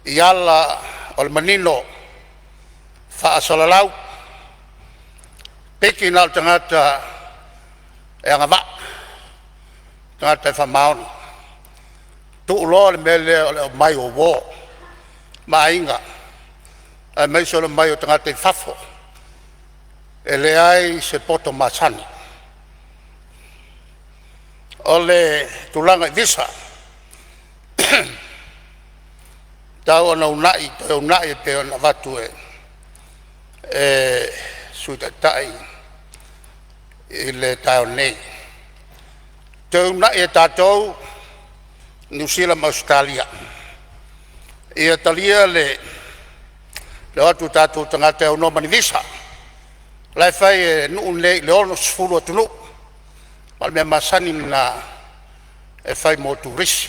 Speaker 5: i ala o le manino, faasalalau, piki na o le tagata e agavaa, tagata e faamaoni. Tuu loa le mea lea o le aumai o uo ma aiga aemaise o le omai o tagata i fafo. E leai se poto masani. O le tulaga i visa, e tatau ona toe uunai e pei ona avatu e le Sui Taitai i le taeao nei, toe uunai e tatou Niu Sila ma Ausetalia ia talia le o atu o tatou tagata e aunoa ma ni visa. O la e fai e nuu nei i le 60 atunuu, ma o le mea masani lena e fai mo turisi.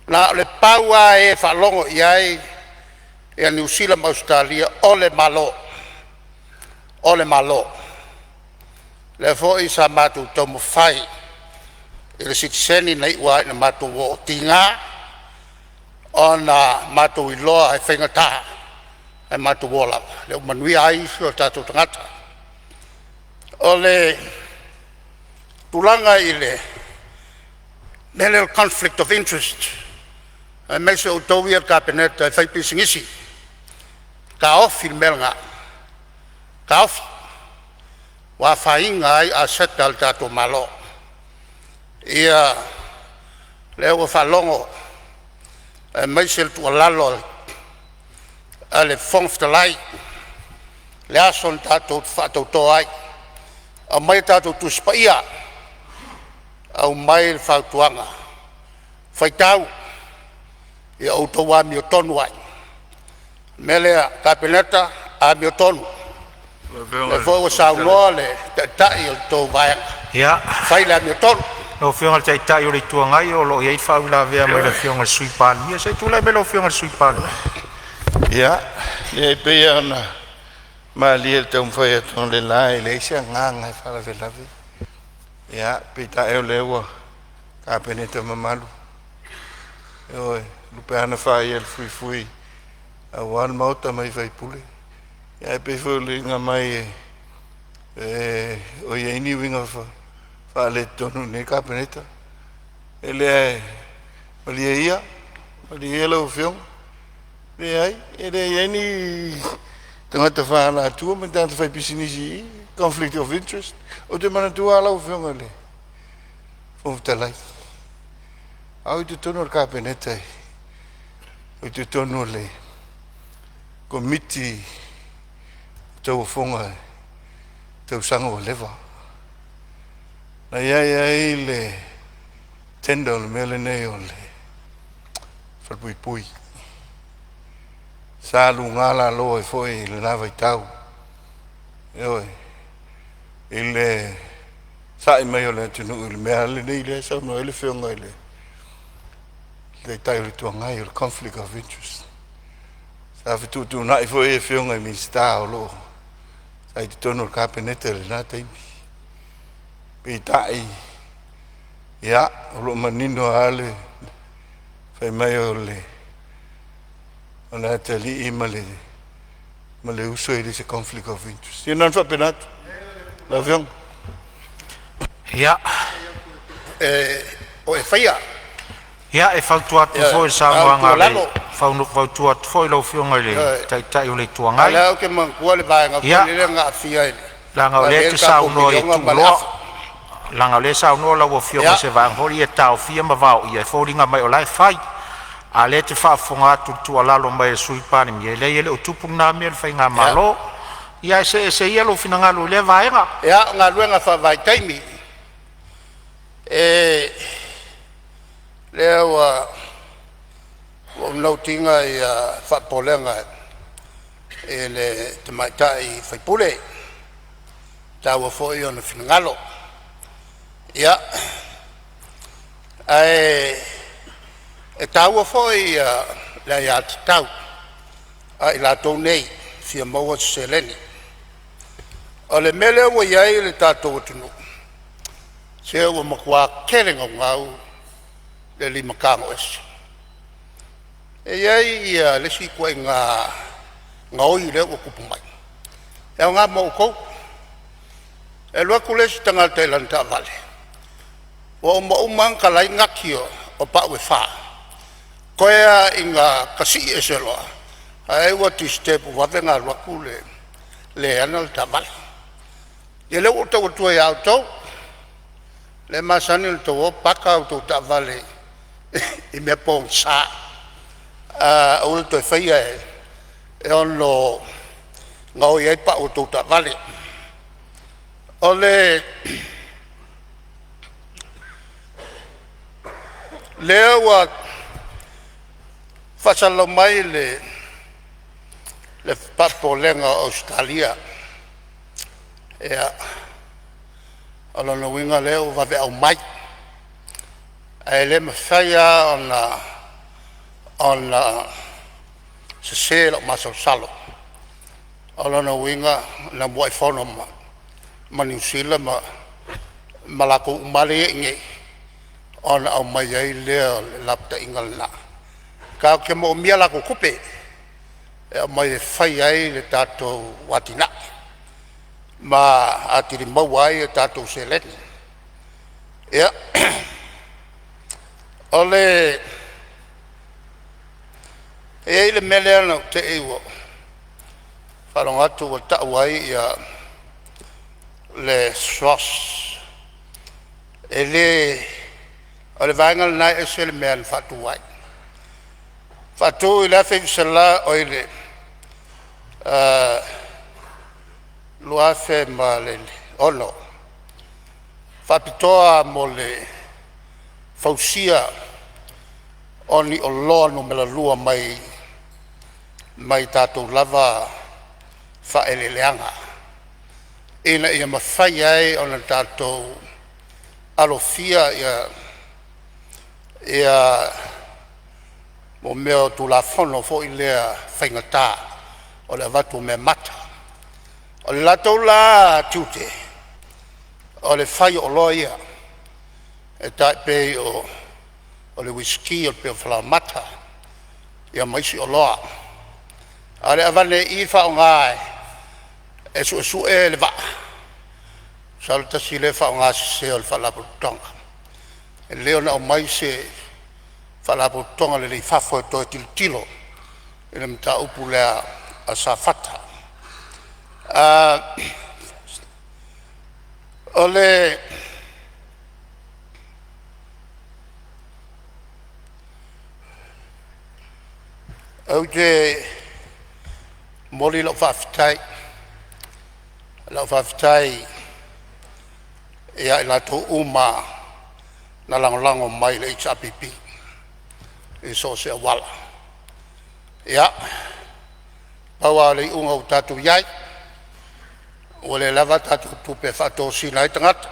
Speaker 5: Na o le pau lava e faalogo i ai Niu Sila ma Ausetalia o le Malo, o le Malo. O lea foi sa matou taumafai i le sitiseni na iu lava ina matou o, tiga ona matou iloa e faigata ae matou o lava, lea ua manuia ai isi o tatou tagata. O le tulaga i le mea lea o le conflict of interest aemaise outou ia le Kapeneta e faipisinisi, taofi le mea lena, taofi. Ua afaina ai aseta a le tatou Malo. Ia lea ua faalogo aemaise le tuualalo a le Fofoga Fetalai, le aso na tatou faatauto ai, aumai a tatou Tusi Paia, aumai le fautuaga, Faitau ia outou amiotonu ai. O le mea lea Kapeneta, amiotonu, lea foi ua saunoa le Taitai o le tou Vaega, fai le amiotonu.
Speaker 1: Lau Afioga i le Taitai o le Itu Agai, o lo o i ai le faauilavea mai le Afioga i le Sui Palemia. Se i tulai mai lau Afioga i le Sui Palemia. Ia, e pei lava ona malie i le taumafai atu analeila, e leai se agaga e faalavelave. Ia, peitai o lea ua Kapeneta mamalu, ioe, lupe a faia e le fuifui aua le maota mai sui usufono. Ae pei foi o le uiga mai e o i ai ni uiga faaletonu i lenei Kapeneta. E le malie ia, malie ia lau Afioga. Leai, e le i ai ni tagata faaalatua ma ni tagata faipisinisi i i, conflict of interest. Ou te manatua lava lau Afioga i le Fofoga Fetalai, a o i totonu o le Kapeneta, i totonu o le Komiti o Tauofoga i tausaga ua leva, na i ai ai le tender o le mea lenei o le falepuipui. Sa luga lalo ai foi i lena vaitau, ioe, i le sa'i mai o le atunuu i le mea lenei lea e saunoa ai le Afioga i le Taitai o le Itu Agai, o le conflict of interest. Sa fetuutuunai foi afioga i Minisita o lo o sa i totonu o le Kapeneta i lena taimi. Peitai, ia, o lo o manino lava le fai mai o le atalii ma le uso e le o se conflict of interest. Ia na ona faapena atu lau Afioga. Ia,
Speaker 5: O e faia.
Speaker 1: Ia, e fautua atu
Speaker 5: Ioe,
Speaker 1: foi i le
Speaker 5: a o le
Speaker 1: saunoaga a le
Speaker 5: tuualalo,
Speaker 1: fautua atu foi i lau Afioga i le
Speaker 5: ioe,
Speaker 1: Taitai o le Itu
Speaker 5: a o
Speaker 1: Agai,
Speaker 5: lea ou te manatua le vaega foi lele na aafia ai
Speaker 1: leaga
Speaker 5: na
Speaker 1: o
Speaker 5: ave
Speaker 1: lea e
Speaker 5: ai
Speaker 1: te
Speaker 5: le tatou
Speaker 1: saunoa i
Speaker 5: miliona ma le
Speaker 1: tuuloa,
Speaker 5: afa.
Speaker 1: leaga o lea e saunoa lau Afioga i
Speaker 5: Ia,
Speaker 1: se vaega foi lea ia taofia ma vaoia, e foliga mai o la e fai. A o lea e te faafofoga atu i le tuualalo mai a le Sui Palemia, e leai e le o tupu lena mea i le faigamalo. Ia ae see ese ia lou finagalo i lea vaega.
Speaker 5: Ia, o galuega faavaitaimi. E lea ua ou note ina ia faapopolega i le tamaitai sui usufono, e taua foi ona finagalo. Ia, ae taua foi le aiatatau a i latou nei e fia maua se seleni. O le mea lea ua i ai le tatou atunuu, se ua matua tele naunau le lima tago ese. E i ai ia le isi ituaiga gaoi lea ua tupu mai, e aoga mo outou. E alu atu le isi tagata i lana taavale ua uma uma lava ona talai nati o pau e fa, toe lava ina tasii ese loa ae ua disturb ua vave ona alu atu le le e ana le taavale. Ia lea ua ou tau atua ia outou lea e masani ona outou o paka a outou taavale i mea pogisa, aua le toe faia e ono gaoi ai pau a tou taavale. O lea ua faasalalau mai le faapopolega o Ausetalia, ia o lona uiga o lea ua vave aumai, ae le mafai lava ona sese lou masalosalo. O lona uiga na muai fono ma Niu Sila ma latou uma lava lea e i inei ona aumai ai lea o le lapataiga lena. Tatou te moomia a latou tupe e aumai e fai ai le tatou atinae ma atili maua ai a tatou seleni. Ia, e i ai le mea lea na ou te i ua ou faalogo atu ua tau ai le SROS, e le o le vaega lena e ese le mea na faatu ai. Faatu i le 1906, faapitoa lava mo le fausia o ni oloa numera lua mai mai tatou lava faaeleeleaga ina ia mafai ai ona tatou alofia ia mo mea o Tulafono foi lea faigata o le avatu o meamata. O le latou la tiute o le fai o oloa ia e tai pei o le uisiki, o le peo falaoamata ia ma isi oloa. A o le aveane i i faaaoga e suesue le vaa, masalo tasi lea faaaogasese o le Faalapotopotoga. E lelei ona aumai se Faalapotopotoga lelei i fafo e toe tilotilo i le mataupu lea a Safata. O le ou te momoli lau faafetai, lau faafetai ia i latou uma na lagolago mai i le HRPP i so o se auala. Ia, pau lava o le iuga ua tatou i ai ua le lava a tatou tupe e faatosina ai tagata,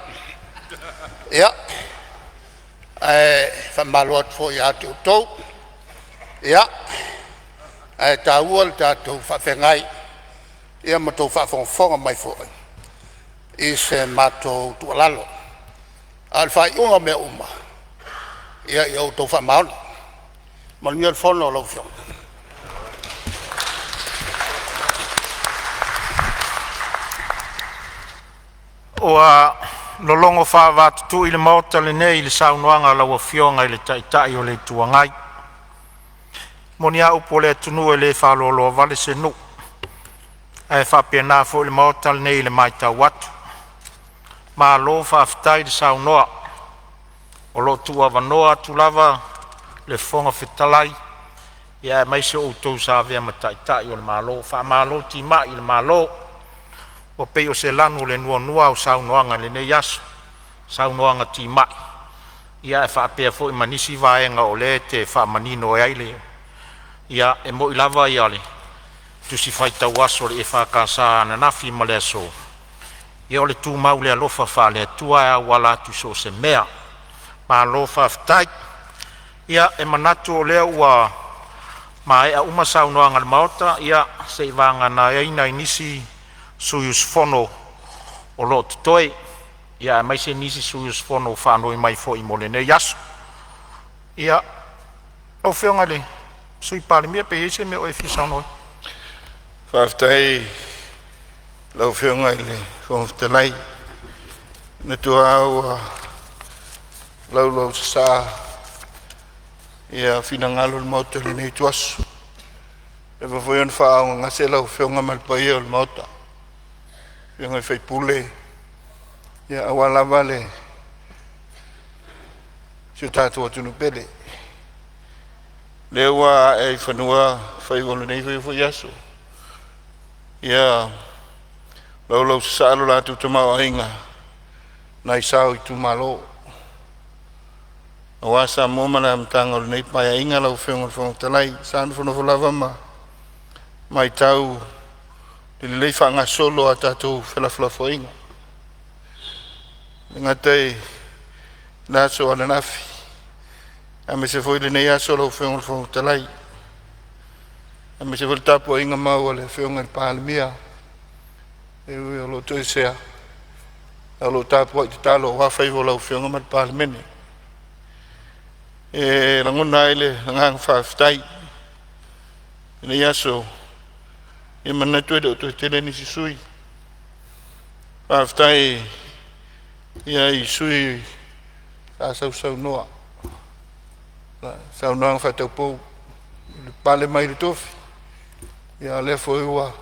Speaker 5: ia ae faamalo atu foi ia te outou. Ia, ae taua le tatou faafeagai ma tou faafogafoga mai foi i se matou tuualalo. A o le faaiuga o mea uma, ia outou faamaoni. Manuia le fono a lau Afioga.
Speaker 1: Ua lologo faaavatutu i le maota lenei le saunoaga a lau Afioga i le Taitai o le Itu Agai. E moni a upu a le atunuu, e le faaloaloa vale se nuu, ae faapena foi le maota lenei i le matau atu. Malo faafetai le saunoa, o lo o tuuavanoa atu lava le Fofoga Fetalai, aemaise o outou sa avea ma taitai o le Malo. Faamalo timai i le Malo, ua pei o se lanu o le nuanua au saunoaga i lenei aso, saunoaga timai ae faapea foi ma nisi vaega o lea e te faamanino ai le… Ia, e moi lava le tusi faitau aso a le EFKS ananafi ma le aso, ia o le tumau i le alofa faale-Atua e auala atu i so o se mea. Malo faafetai. Ia e manatu o lea ua maea uma saunoaga a le Maota, ia seiavagana ai nai nisi sui usufono o lo o totoe, aemaise nisi sui usufono ua faanoi mai foi mo lenei aso. Ia, lau Afioga i le Sui Palemia pe i ai se mea o e fia saunoa ai.
Speaker 6: Faafetai i lau Afioga i le Fofoga Fetalai, e manatu lava ua laulausasaa ia finagalo o le Maota i lenei ituaso, ua leva foi ona faaaaogagase lau Afioga ma le paia o le Maota, afioga i sui usufono aua lava le si o tatou atunuu pele. O lea ua ae i fanua faiva o lenei foi aso, ia laulausasaa lo latou tamaoaiga nai sao o itumalo aua Samoa ma le amataga o lenei Paeaiga. Lau Afioga i le Fofoga Fetalai, sa nofonofo lava ma matau i le lelei faagasolo o a tatou felafolafoaiga, e le gata i le aso ananafi aemaise foi lenei aso lau Afioga i le Fofoga Fetalai, aemaise foi le tapuaiga mau a le Afioga i le Palemia, e ui o lo o toesea, ae o lo o tapuai tatalo aua faiva o lau Afioga ma le Palemene. E lagona ai le agaga faafetai i lenei aso. E manatu e le o toe tele nisi sui usufono. Faafetai i sui usufono sa sausaunoa i saunoaga faataupou i le pale mai le tofi, a o lea foi ua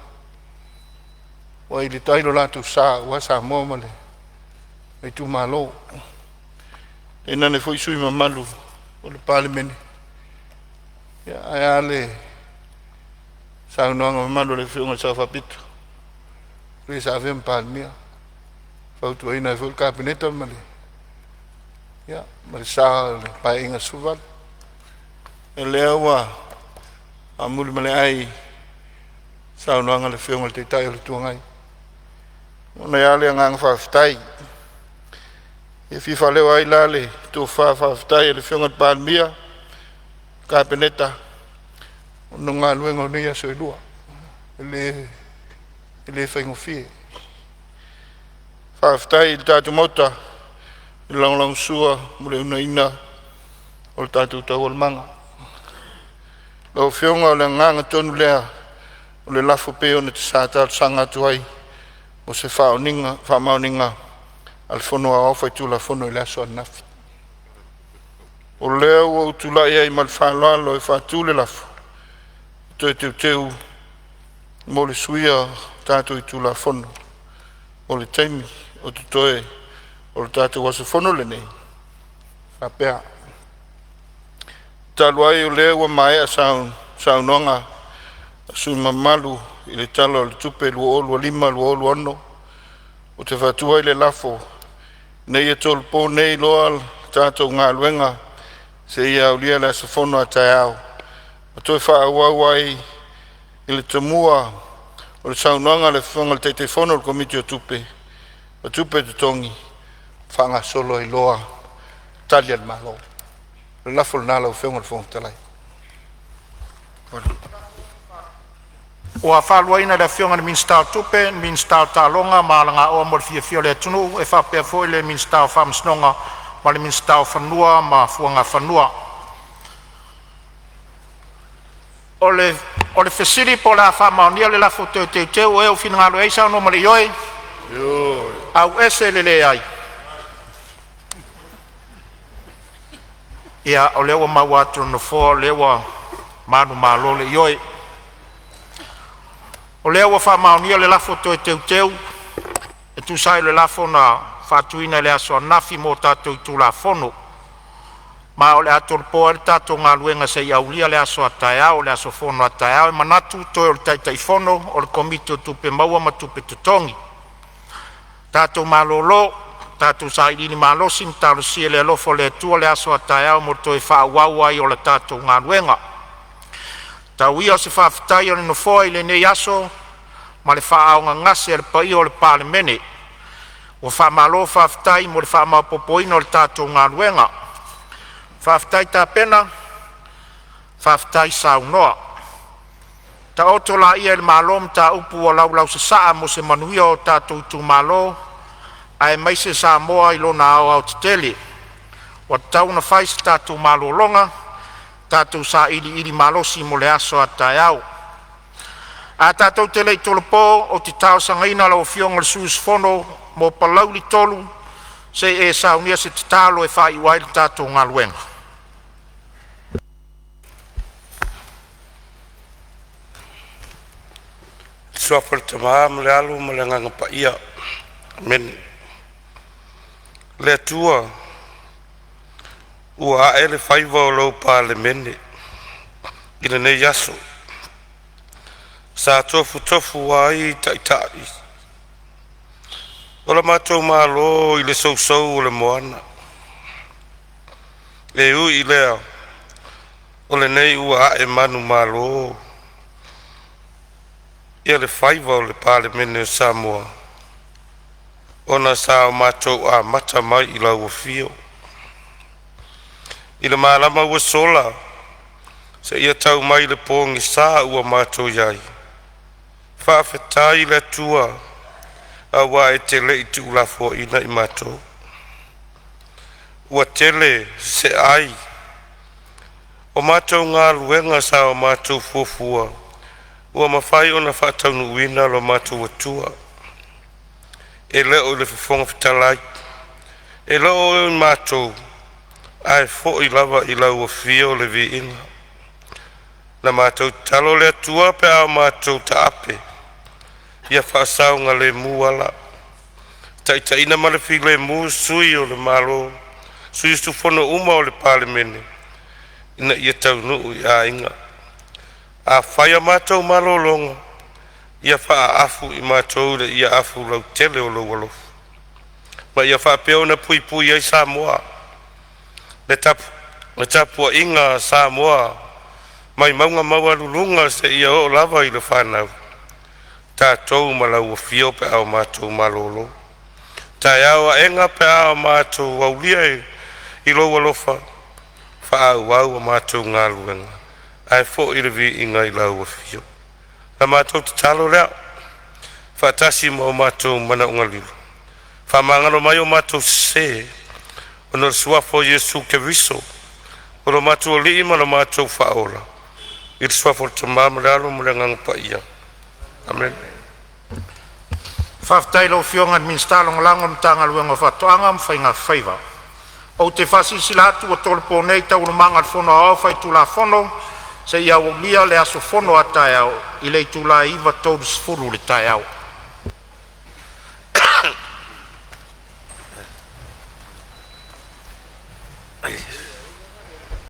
Speaker 6: i le tai lo latou sa aua Samoa ma le itumalo. Tainane foi sui usufono mamalu o le Palemene, ae a le saunoaga mamalu a le Afioga i le Sao Faapito, le sa avea ma Palemia, fautuaina ai foi le Kapeneta ma le sa o le Paeaiga 18.
Speaker 5: O lea ua faamuli ma le ai saunoaga a le Afioga i le Taitai o le Itu Agai. E momoli lava le agaga faafetai. E fia faaleo ai la le tofa faafetai a le Afioga i le Palemia, Kapeneta ona o galuega o nei aso e lua e le faigofie. Faafetai i le tatou Maota i le lagolagosua ma le uunaia o le tatou taualumaga. Lau Afioga o le agaga tonu lea o le lafo e pei ona sa talosaga atu ai mo se faamaoniga a le Fono Aoao Faitulafono i le aso ananafi. O lea ua ou tulai ai ma le faaaloalo e faatu le lafo, Toe Teuteu mo le suia o tatou itula Fono mo le taimi o totoe o le tatou aso fono lenei, e faapea: Talu ai o lea ua maea saunoaga a sui usufono mamalu i le Tala o le Tupe 2025/2026, ou te faatu ai le lafo, Ina ia tolopo nei loa le tatou galuega seia aulia le aso fono a taeao ma toe faaauau ai i le tomua o le saunoaga a le Afioga i le Taitaifono o le Komiti o Tupe ma Tupe Totogi faagasolo ai loa Tali a le Malo. O le lafo lena lau Afioga i le Fofoga Fetalai. Ua faaluaina le Afioga i le Minisita o Tupe, Minisita o Taaloga ma Aganoa mo le Fiafia o le Atunuu e faapea foi le Minisita o Faamasinoga ma le Minisita o Fanua ma Suafa. O le fesili po o le a faamaonia le lafo toe teuteu o e ua finagalo ai saunoa ma le ioe? Ioe. Ia o lea ua maua atu e le Nofoa o lea ua manumalo le ioe. O lea ua faamaonia le lafo toe teuteu e tusa ai o le lafo na faatuina i le aso ananafi mo tatou itula fono. Ma o le a tolopo ai le tatou galuega seia aulia le aso a taeao, le aso fono a taeao. E manatu toe o le Taitaifono o le Komiti o Tupe Maua ma Tupe Totogi. Tatou malolo, tatou sailiili malosi ma talosia i le alofa o le Atua le aso a taeao mo le toe faaauau ai o le tatou galuega. Tau ia o se faafetai a le Nofoa i lenei aso ma le faaaaogagase a le paia o le Palemene. Ua faamalo faafetai mo le faamaopoopoina o le tatou galuega. Faafetai tapena, faafetai saunoa. Taoto laia i le malo mataupu ua laulausasaa mo se manuia o tatou itumalo aemaise Samoa i lona aoaotetele. Ua tatau ona fai se tatou malologa, tatou sailiili malosi mo le aso a taeao. Ae tatou te le i tolopo, ou te talosagaina lau Afioga i le sui usufono mo Palauli 3 se i e saunia se tatalo e faaiu ai le tatou galuega. I le suafa o le Tama ma le Alo ma le Agaga Paia. Amene. Le Atua, ua ae le faiva o lou Palemene i lenei aso sa tofutofu ai Taitai o le matou Malo i le sousou o le moana. E ui i lea, o lenei ua ae manumalo ia le faiva o le Palemene o Samoa ona sa o matou amata mai i lau afio i le malama ua sola seia tau mai i le pogisa ua matou i ai. Faafetai i le Atua aua e te le i tuulafoaina i matou. Ua tele seai o matou galuega sa o matou fuafua ua mafai ona faataunuuina lo matou Atua. E le o le Fofoga Fetalai, e le o i matou, ae foi lava i lau afio le viiga. Na matou tatalo i le Atua pe a matou taape, ia faasaogalemu ala, taitaiina ma le filemu sui o le Malo, sui usufono uma o le Palemene ina ia taunuu i aiga. A fai a matou malologa, ia faaafu i matou le iaafu lautele o lou alofa, ma ia faapea ona puipui ai Samoa. Le tapuaiga a Samoa
Speaker 7: Mai mauga maualuluga seia oo lava i le fanau, tatou ma lau afio pe a o matou malolo. Taeao aena pe a o matou aulia i lou alofa, faaauau a matou galuega ae foi le viiga i lau Afio. La matou tatalo lea faatasi ma o matou manaoga lilo, faamagalo mai o matou sese, ona o le suafa o Iesu Keriso o lo matou Alii ma lo matou Faaola, i le suafa o le Tama ma le Alo ma le Agaga Paia. Amene.
Speaker 1: Faafetai i lau Afioga i le Minisita Lagolago o le Matagaluega o Faatoaga ma Faiga Faiva. Ou te faasilasila atu ua tolopo nei Taualumaga a le Fono Aoao Faitulafono seia aulia le aso fono a taeao i le itula e 9:30 i le taeao.